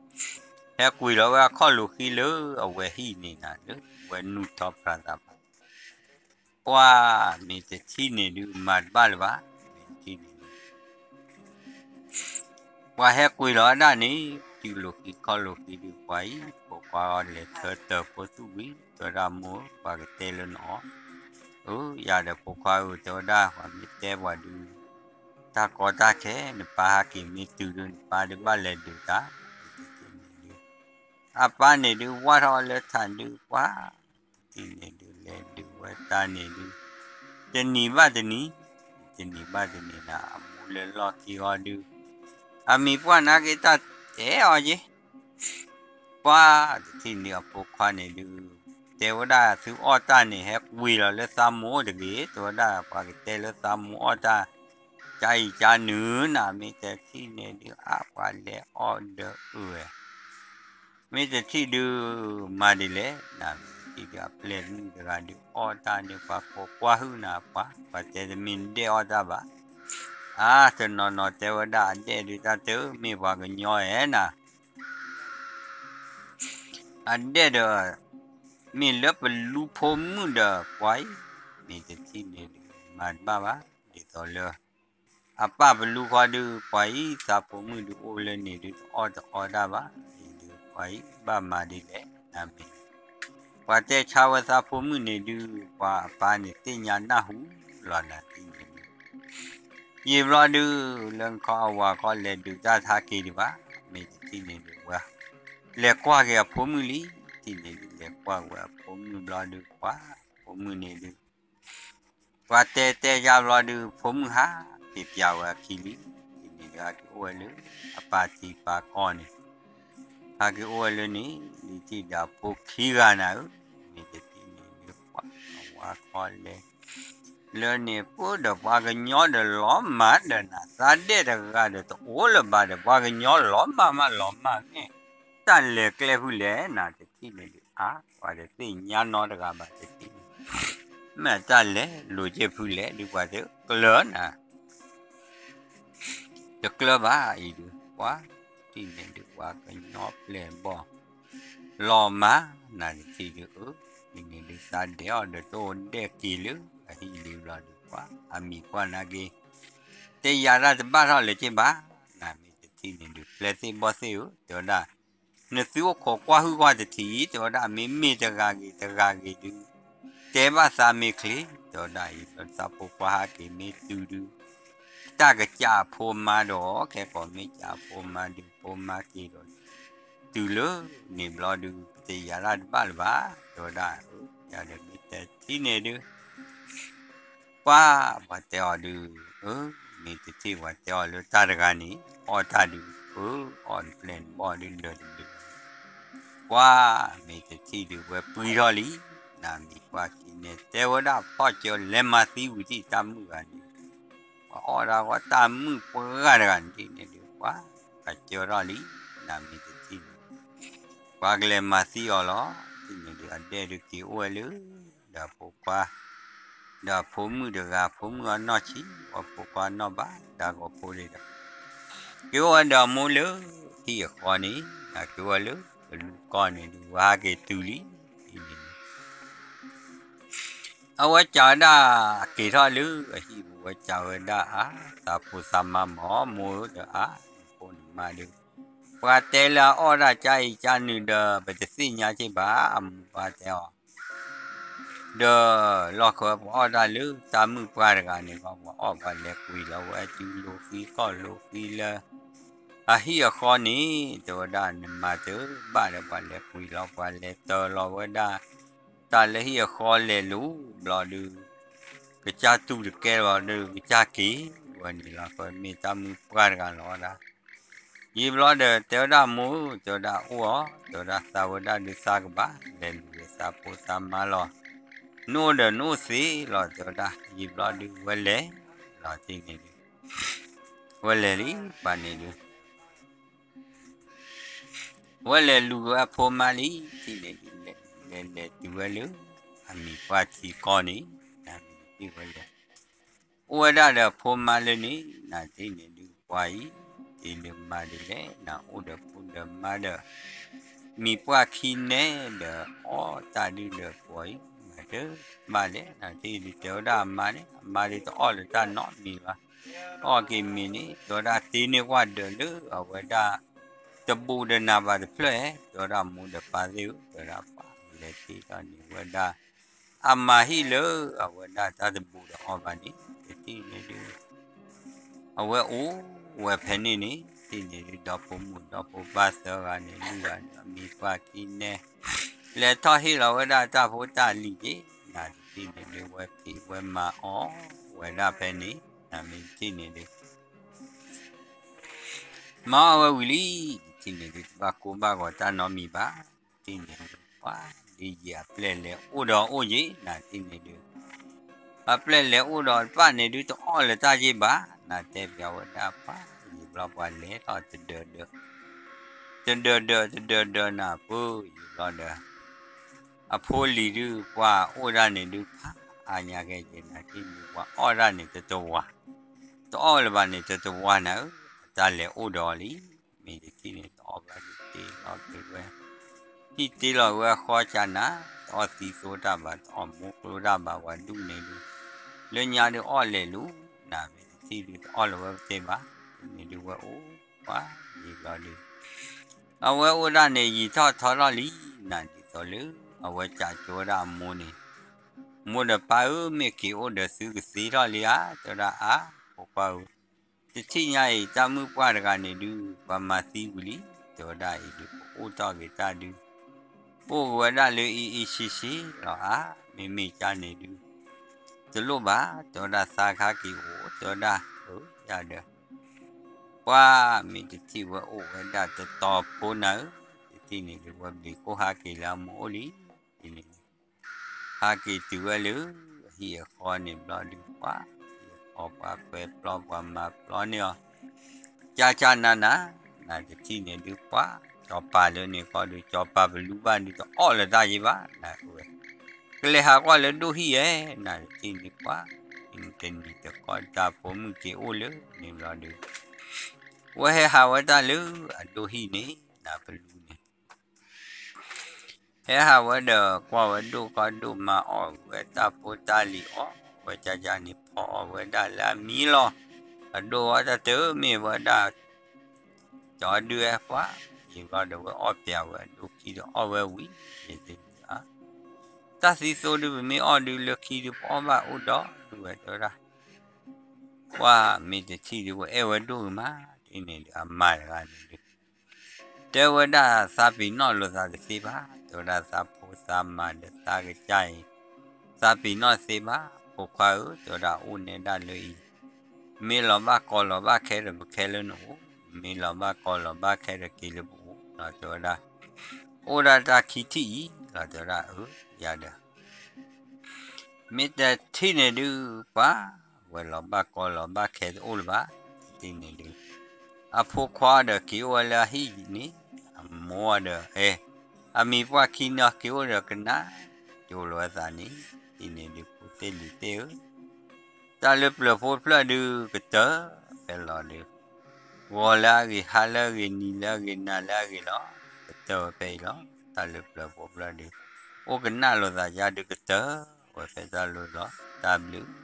ဟဲကွံာ်လီၤဝဲအခီၣ်လိာ်ဃံလၢအဝဲဟံၣ်န့ၣ်နၤလၢ ဝဲနုာ်ထီၣ်ပြၤသးဘၣ် ပှၤ မ့ၢ်တထံၣ်န့ၣ်ဒုး မၤတဘၣ်လၢၤဘၣ်, မ့ၢ်တထံၣ်န့ၣ်ဒုး ပှၤဟဲကွံာ်လီၤဝဲဒၣ်န့ၣ် တုၤလိာ်ဃံခီၣ်လိာ်ဃံဒုး ပှၤအံၤ ဖိခွါအီၤလဲၤထၢတၢၤဖိသူၣ်ဝံၤ တဲဝဲဒၣ်မိၢ် ပှၤကတဲလၢနအီၤ, အၢ ယၤဒီးဖိခွါဧၢ တဲဝဲဒၣ် ပှၤမ့ၢ်တဲပှၤဒုး တၢ်ကီတၢ်ခဲ နပၢ်ဟဲက့ၤမ့ၢ်တုၤဒုး နပၢ်ဒုးဘၣ်လဲၤဒုးတၢ်, မ့ၢ်တထံၣ်န့ၣ်ဒုး အပၢ်န့ၣ်ဒုး ဝၢ်ထီၣ်လၢထးဒုး ပှၤ တထံၣ်န့ၣ်ဒုး လဲၤဒုးဝဲတၢ်န့ၣ်ဒုး တနံၤဘၣ်တနံၤ, တနံၤဘၣ်တနံၤနၤ အမိၢ်လၢလီၢ်ခံဂီၤဒုး အမံၤပှၢ်နာ်က့ၤတၢ်တဲအီၤက့ၤ, ပှၤ တထံၣ်န့ၣ်အဖိခွါန့ၣ်ဒုး တဲဝဲဒၣ်သုအီၣ်တၢ်န့ၣ် ဟဲကွံာ်လီၤလၢသးမိၢ်အိၣ်တဂ့ၤ, တဲဝဲဒၣ်ပှၤကတဲလၢသးမိၢ်အီၣ်တၢ် ကအံၤကနုၤနၤ မ့ၢ်တထံၣ်န့ၣ်ဒုး အါ ပှၤလဲၤအီၣ်ဒီးအၢဝဲ မ့ၢ်တထံၣ်ဒုး မၤဒ်လဲၣ်နၤ မ့ၢ်တထံၣ်ဒုး အပျဲၢ်မုၣ်တဂၤဒုး အီၣ်တၢ်ဒုး ပှၤကိးကွၢ်ဟုၣ်နၤ ပှၤ ပှၤတဲတမ့ၢ်နဒဲၣ်အီၣ်တၢ်ဘၣ်, အါ တနီၤနီၤတဲဝဲဒၣ် အဒဲၣ်ဒုးတၢ်တမ့ၢ်ပှၤကညီဧဲနၤ အဒဲၣ်ဒီး မ့ၢ်လၢပလူဖိမုၣ်ဒီး ပှၤအံၤ မ့ၢ်တထံၣ်န့ၣ်ဒုး မၤတဘၣ်ဘၣ်, ဒ်သိးလၢ အပၢ်ပလူဃီဒုး ပှၤအံၤ သးဖိမုၣ်ဒုးအိၣ်လၢန့ၣ်ဒုး တအီၣ်တအီတၢ်ဘၣ်, အံၤဒုး ပှၤအံၤ ဘၣ်မၤဒ်လဲၣ် နမ့ၢ် ပှၤတဲဆါဝဲသးဖိမုၣ်န့ၣ်ဒုး ပှၤအပၢ်န့ၣ်သ့ၣ်ညါနၢ်ဟူလီၤနၤ တထံၣ်န့ၣ်ဒုး ယံာ်ဘျီဒုး လၢနခီအဝၤခီလဲၤဒုးတၢ်ထါက့ၤဒံးဘၣ်, မ့ၢ်တထံၣ်န့ၣ်ဒုး ဝဲ လဲၤကွၢ်က့ၤအဖိမုၣ်လံ, တထံၣ်န့ၣ်ဒုး လဲၤကွၢ်ဝဲအဖိမုၣ်ဘျီဒုး ပှၤ ဖိမုၣ်န့ၣ်ဒုး ပှၤတဲတဲယါဘျီဒုး ဖိမုၣ်ဟးက့ၤပျးဝဲအခံလံ, တထံၣ်န့ၣ်ဒုး ဟဲက့ၤအိၣ်ဝဲလၢ အပၢ်ထံပၢ်ကီၢ်န့ၣ် ဟဲက့ၤအိၣ်ဝဲလၢန့ၣ် လံၤတံၢ်ဒီးအဖိခံဂၤနၤဧၢ, မ့ၢ်တထံၣ်န့ၣ်ဒုး ပှၤ အဝၤခီလဲၤ လၢန့ၣ် ပၢဒီးပှၤကညီဒီးလီၤမၢ်ဒီးနၤ သးဒဲၣ်တဂၤဒီးတအိၣ်လၢၤဘၣ်ဒီး ပှၤကညီလီၤမၢ်မးလီၤမၢ်န့ၣ် တၢ်လဲၤကျဲဖုလဲၣ်နၤ တထံၣ်န့ၣ်ဒုး အါ ပှၤတသ့ၣ်ညါနီတဂၤဘၣ် တထံၣ်န့ၣ် မ့ၢ်တၢ်လဲၤလိာ်က့ၤဖုလဲၣ်ဒုး ပှၤတကျၢၤနၤ တကျၢၤဘၣ်အံၤဒုး ပှၤ တထံၣ်န့ၣ်ဒုး ပှၤကညီပျဲၢ်ဘီၣ် လီၤမၢ်နၤ တထံၣ်ဒုး အၢ တထံၣ်န့ၣ်ဒုး သးဒဲးအီၤဒီးတအိၣ်ဒဲးက့ၤလၢအဟံၣ်လံဘျီဒုး ပှၤ အမံၤပှၢ်နာ်က့ၤ တယၤတၢ်တဘၣ်ထီၣ်လၢၤက့ၤဘၣ် နမ့ၢ်တထံၣ်န့ၣ်ဒုး ပျဲၢ်သ့ၣ်ဘီၣ်သ့ၣ်ဧၢ တဲဝဲဒၣ် နသုအိၣ်ခိးကွၢ်ဟုၣ်ကွၢ်တထံၣ် တဲဝဲဒၣ် မ့မ့ၢ်တဂၤဂ့ၤတဂၤဂ့ၤဒုး တဲဘၣ်သးမ့ၢ်ချ့ တဲဝဲဒၣ်အံၤ သးဖိခွါဟးက့ၤမ့ၢ်တုၤဒုး တၢ်ကစၢ်အဖိမါဒီး ခဲကိာ်မ့ၢ်စၢ်အဖိမါဒုး ဖိမါက့ၤဒီး တုၤလၢန့ၣ်ဘျီဒုး ပတယၤတၢ်တဘၣ်လၢၤဘၣ် တဲဝဲဒၣ် ယၤဒီးမ့ၢ်တထံၣ်န့ၣ်ဒုး ပှၤ ပှၤတဲအီၤဒုး အၢ မ့ၢ်တထံၣ်ပှၤတဲအီၤလၢတၢ်တဂၤန့ၣ် အီၣ်တၢ်ဒုး အၢ အီၣ်နပျဲၢ်နဘီၣ်ဒုးလၢာ်တဘျုး ပှၤ မ့ၢ်တထံၣ်ဒုး ဝဲပှံထီၣ်လံ နမံၤပှၢ်ခံန့ၣ် တဲဝဲဒၣ်ဖီၣ်ကၠီ လဲၤမၤသံဝံၤတံၢ်တၢ်မုၣ်ဂၤန့ၣ်, ပှၤအီၣ်ဒၣ်ဂီၢ်တၢ်မုၣ်ပှၢ်တဂၤန့ၣ်ဒ်န့ၣ်ဒုး ပှၤကၠီထီၣ်လံ, နမံၤတထံၣ်န့ၣ် ပှၤကလဲၤမၤသံအီၤလီၤ. တထံၣ်န့ၣ်ဒုး အဒဲၣ်ဒုးက့ၤအိၣ်ဝဲလၢ ဒီးဖိခွါ ဒီးဖိမုၣ်တဂၤ ဖိမုၣ်အနီၢ်ဆံး အဖိခွါနီၢ်ဘၣ် တၢ်ဂီၤဖိဒ်ဒီး က့ၤအိၣ်ဝဲဒီးအမိၢ်လၢဟံၣ်အဃီန့ၣ်, က့ၤအိၣ်ဝဲလၢကလူးကီၢ်န့ၣ်ဒုး ဝဲဟးက့ၤတုၤလံ, ဒ်န့ၣ်ဒုး အဝဲစံးဝဲဒၣ် က့ၤထီၣ်လၢအဟံၣ်ပူၤ ဝဲစံးဝဲဒၣ်အါ, သးဖိသးမါမ့ၢ်မိၢ်ဧၢဒီးအါ, နဖိနမါဒုး ပှၤတဲလၢအအီၣ်ဒၣ်ကၠါအံၤကၠါနုာ်ဒီး ပတသ့ၣ်ညါက့ဘၣ်, အမိၢ်ပှၢ်တဲအီၤ ဒီးလီၢ်ခံပှၤအီၣ်တၢ်လၢတၢ်မုၣ်ပှၢ်တဂၤန့ၣ် ပှၤအီၣ်ပှၤလဲၤကွံာ်လီၤဝဲ စုလိၤဃံကီၢ်လိၤဃံလၢ အဟံၣ်အဃီန့ၣ် တဲဝဲဒၣ် နမၤတဘၣ်ဒီးပှၤလဲၤကွံာ်လီၤ ပှၤလဲၤတၢၤလီၤဝဲဒၣ် တၢ်လၢဟံၣ်အဃီလဲၤလိၤဘျီဒုး ကစၢ်တူၢ်တကဲလီၤဒီး ကစၢ်က့ၤဝဲန့ၣ်လီၤ. မ့ၢ်တၢ်မုၣ်ပှၢ်တဂၤလီၤဝဲဒၣ် ယံာ်ဘျီဒီး တဲဝဲဒၣ်မိၢ်ဧၢ တဲဝဲဒၣ်အိၣ်အီၤ တဲဝဲဒၣ်သးဝဲဒၣ်ဒုးသးကဘၣ် လဲၤလူၤဒီးသးဖိသးမါလီၤ. နအိၣ်ဒီးနအိၣ်သ့လီၤ တဲဝဲဒၣ် ယံာ်ဘျီဒုးဝဲလဲၤလီၤတထံၣ်န့ၣ်ဒုး ဝဲလဲၤလံ ပှၤန့ၣ်ဒုး ဝဲလဲၤလူၤဝဲအဖိမါလံ တထံၣ်န့ၣ်ဒုး လဲၤလဲၤတုၤဝဲလၢ အမံၤပှၢ်ထံကီၢ်န့ၣ် နမံၤတထံၣ်ဝဲလဲၤ အိၣ်ဝဲဒၣ်ဒီးအဖိမါလၢန့ၣ် နတထံၣ်န့ၣ်ဒုး ပှၤအံၤ တ့လၢမါဒ်လဲၣ် နအိၣ်ဒီးဖိဒီးမါဒီး မံၤပှၢ်ခံနဲဒီး အီၣ်တၢ်ဒုးဒီးပှၤအံၤ မၤတဘၣ်လဲၣ် နတထံၣ်ဒုး တဲဝဲဒၣ်အမါန့ၣ် အမါဒုးတအီၣ်လၢတၢ်နီတမံၤဘၣ် အီၣ်က့ၤမ့ၤန့ၣ် တဲဝဲဒၣ်တ့န့ၢ်ကွၢ်ဒၢးလၢအဝဲဒၣ် တဘူးဒီးနၤဘၣ်တဖျၢၣ်ဧါ တဲဝဲဒၣ်မိၢ်ဒီးပၢ်သ့ၣ်ဧၢ တဲဝဲဒၣ်ပှၤလဲၤတ့ထီၣ်န့ၢ်ဝဲဒၣ် အမၤဟံၣ်လၢအဝဲဒၣ်တၢ်တဘူးဒီးအီၣ်ဘၣ်န့ၣ် တထံၣ်န့ၣ်ဒုး အဝဲအိၣ်ဝဲဖဲန့ၣ်န့ၣ် တထံၣ်န့ၣ်ဒုး ဒီဖိမိၢ်ဒီဖိပၢ်သၢဂၤန့ၣ် လွံၢ်ဂၤန့ၣ် အမံၤပှၢ်ခံနဲ လဲၤထီၣ်ဟ့ၣ်လီၤဝဲဒၣ်တၢ်ဖိတၢ်လံၤက့ၤ နတထံၣ်န့ၣ်ဒုး ဝဲဖံးဝဲမၤအီၣ်ဝဲဒၣ်ဖဲန့ၣ် နမ့ၢ်တထံၣ်န့ၣ်ဒုး မၤအီၣ်ဝဲဝံၤလံ တထံၣ်န့ၣ်ဒုး တဘၣ်ကိၢ်ဘၣ်ဂီၤတၢ်နီတမံၤဘၣ် တထံၣ်န့ၣ်ဒုး ပှၤဒ်ယံာ်အပျဲၢ်လဲၤအိၣ်ဒီးအိၣ်က့ၤ နတထံၣ်န့ၣ်ဒုး အပျဲၢ်လဲၤအိၣ်ဒီးတဖၣ်န့ၣ်ဒုး တအီၣ်လၢတၢ်က့ၤဘၣ် နတဲပျးဝဲဒၣ်ပှၤ ယံာ်ဘျီပှၤလဲၤထီၣ်တဒၢးဒၢး တဒၢးဒၢးတဒၢးဒၢးနၤပၢ ယံာ်ဘျီဒီး အဖိလံၤဒုး ပှၤအိၣ်ဒၣ်န့ၣ်ဒုး ဖးအါညါကဲက့ၤ နတထံၣ်န့ၣ်ဒုး ပှၤအီၣ်ဒၣ်န့ၣ်တတဝၤ တအီၣ်လၢၤဘၣ်န့ၣ် တတဝၤနၤဧၢ, တၢ်လဲၤအိၣ်ဒီးအီၤလံ. မ့ၢ်တထံၣ်န့ၣ် တအီၣ်ဘၣ်ဒုးတ့လီၤက့ၤဝဲ, ဟံၣ်တ့လီၤဝဲအဃီကနၤ, တအီၣ်သံသိတၢ်ဘၣ်, တအီၣ်မူကျိတၢ်ဘၣ်, ပှၤဒူၣ်န့ၣ်ဒုး လၢညါဒုးအီၣ်လဲၤလူၤနၤ, မ့ၢ်တထံၣ်ဒုးတအီၣ်လၢၤဝဲကသ့ဘၣ်. တထံၣ်န့ၣ်ဒုးဝဲအိၣ်ပှၤယံာ်ဘျီဒုး အဝဲအိၣ်ဒၣ်န့ၣ် ယံာ်ထီၣ်ထီထီၣ်လံနၤ, ဒ်သိးလၢအဝဲစံးကၠိဝဲဒၣ်အမိၢ်န့ၣ်, မိၢ်ဒီးပၢ်ဧၢ, မ့ၢ်က့ၤအိၣ်ဒီးသုကသ့ထီၣ်လံဧါ, တဲဝဲဒၣ်အါ, ဖိခွါဧၢ, တထံၣ်ညါအံၤ တၢ်မုၣ်ပှၢ်တဂၤန့ၣ်ဒုး ပှၤမၤသံဝံၤလံ, တဲဝဲဒၣ်အံၤဒုး ပအိၣ်ထီၣ်က့ၤတၢ်ဒုး အိၣ်က့ၤဝဲဒၣ်လၢအံၤအံၤဆံးဆံးလီၤဧါ, မ့မ့ၢ်ကါန့ၣ်ဒုး တလိၣ်ဘၣ်, တဲဝဲဒၣ်သးခါက့ၤအိၣ်, တဲဝဲဒၣ်အၢယၤဒီး ပှၤမ့ၢ်တထံၣ်ဝဲအိၣ်ဝဲဒၣ်တတီၤဖိနၤဧၢ, တထံၣ်န့ၣ်ဒုး ဝဲဘျံးခိၣ်ဟးက့ၤလၢအမိၢ်အိၣ်လံ, တထံၣ်န့ၣ် ဟးက့ၤတုၤဝဲလၢအဟံၣ်အဃီန့ၣ်ဘျီဒုး ပှၤဟံၣ်အဃီပှၤကွဲပျီပှၤမၤပျီန့ၢ်အီၤ ကၢ်ကၢ်နးနး, နတထံၣ်န့ၣ်ဒုး ပှၤစီၤပၤလၢန့ၣ်ဃီဒုး စီၤပၤပလူဘၣ်ဒုးတအီၣ်လၢၤတၢ်ယ့ဘၣ်, နဝဲ ကလဲၤဟးကွၢ်လၢဒိၣ်ဟံၣ်ဧဲ, နတထံၣ်န့ၣ်ပှၤ တနံၤတခီတၢ်ဖိမုၣ်က့ၤအိၣ်လၢန့ၣ်ဘျီဒုး ဝဲဟဲဟးဝဲတၢ်လၢအဒိၣ်ဟံၣ်န့ၣ်နပလူန့ၣ် ဟဲဟးဝဲဒီးကွၢ်ဝဲဒိၣ်ကီဒိၣ်မၤအီၣ်ဝဲတၢ်ဖိတၢ်လံၤအီၣ်ဝဲကၢ်ကၢ်န့ၣ် ဖီအီၣ်ဝဲဒၣ်လၢအမံၤလီၤ. အဒိၣ်ဝဲတၢ်တမ့ၢ်ဝဲဒၣ် ကၠီဒုးဝဲပှၤ ယံာ်ဘျီဒီးဝဲအီၣ်ပျးဝဲအဒိၣ်ခံဒီးအီၣ်ဝဲဝံၤ ယံာ်တမံၤဧါ တၢ်သံသိဒုးပမ့ၢ်အီၣ်ဒုးလၢခံဒုးပအီၣ်ဘၣ်အိၣ်ဒီးဒုးဝဲတဲဝဲဒၣ် ပှၤမ့ၢ်တထံၣ်ဒုး ပအဲၣ်ဝဲဒိၣ်ဂ့ၤမး, တထံၣ်န့ၣ်ဒုး အမါတဂၤန့ၣ်ဒုး တဲဝဲဒၣ်သးပ့ၤနီၣ်လိာ်သးတသ့ဘၣ်, တဲဝဲဒၣ်သးဖိသးမါဒီးသးကစၢ်အံၤ သးပ့ၤနီၣ်တသ့ဘၣ်, ဖိခွါဧၢ, တဲဝဲဒၣ်အိၣ်နဲဒၣ်လၢအံၤ မ့ၢ်လီၤဘၣ်ကီလီၤဘၣ်ခဲဒီးပခဲလၢနအိၣ်, မ့ၢ်လီၤဘၣ်ကီလီၤဘၣ်ခဲဒီးက့ၤလၢပအိၣ်လီၤ, တဲဝဲဒၣ် အိၣ်ဒၣ်တၢ်ခံထံၣ်အံၤလီၤ, တဲဝဲဒၣ်အၢ ယၤဒီး မ့ၢ်တထံၣ်န့ၣ်ဒုး ပှၤဝဲလီၤဘၣ်ကီလီၤဘၣ်ခဲတအိၣ်လၢၤဘၣ်, တထံၣ်န့ၣ်ဒုး အဖိခွါဒီးက့ၤအိၣ်ဝဲလၢအဟံၣ်န့ၣ်, အမိၢ်ဒီး အဲ, အမံၤပှၢ်ခံန့ၣ်က့ၤအိၣ်ဒီးကနၣ်ကၠိလိာ်အသးန့ၣ်, တထံၣ်န့ၣ်ဒုး ဖိသ့ၣ်လံၤသ့ၣ်ဧၢ တၢ်လၢပျၢၤဖိတဖျၢၣ်ဒုး ကတၢၢ်ဖဲလီၤဒုး, ဂီၤလၢအဂ့ၤ, ဟါလၢအဂ့ၤ, နံၤလၢအဂ့ၤ, နၤလၢအဂ့ၤလီၤ, ကတၢၢ်ဝဲဖဲအံၤလီၤ. တၢ်လၢပျၢၤဖိတဖျၢၣ်ဒုး အိၣ်ကနၣ်လိာ်သးယါဒုး ကတၢၢ်ဝဲဖဲတၢ်လိၤလီၤ. တၢ်ဘျုး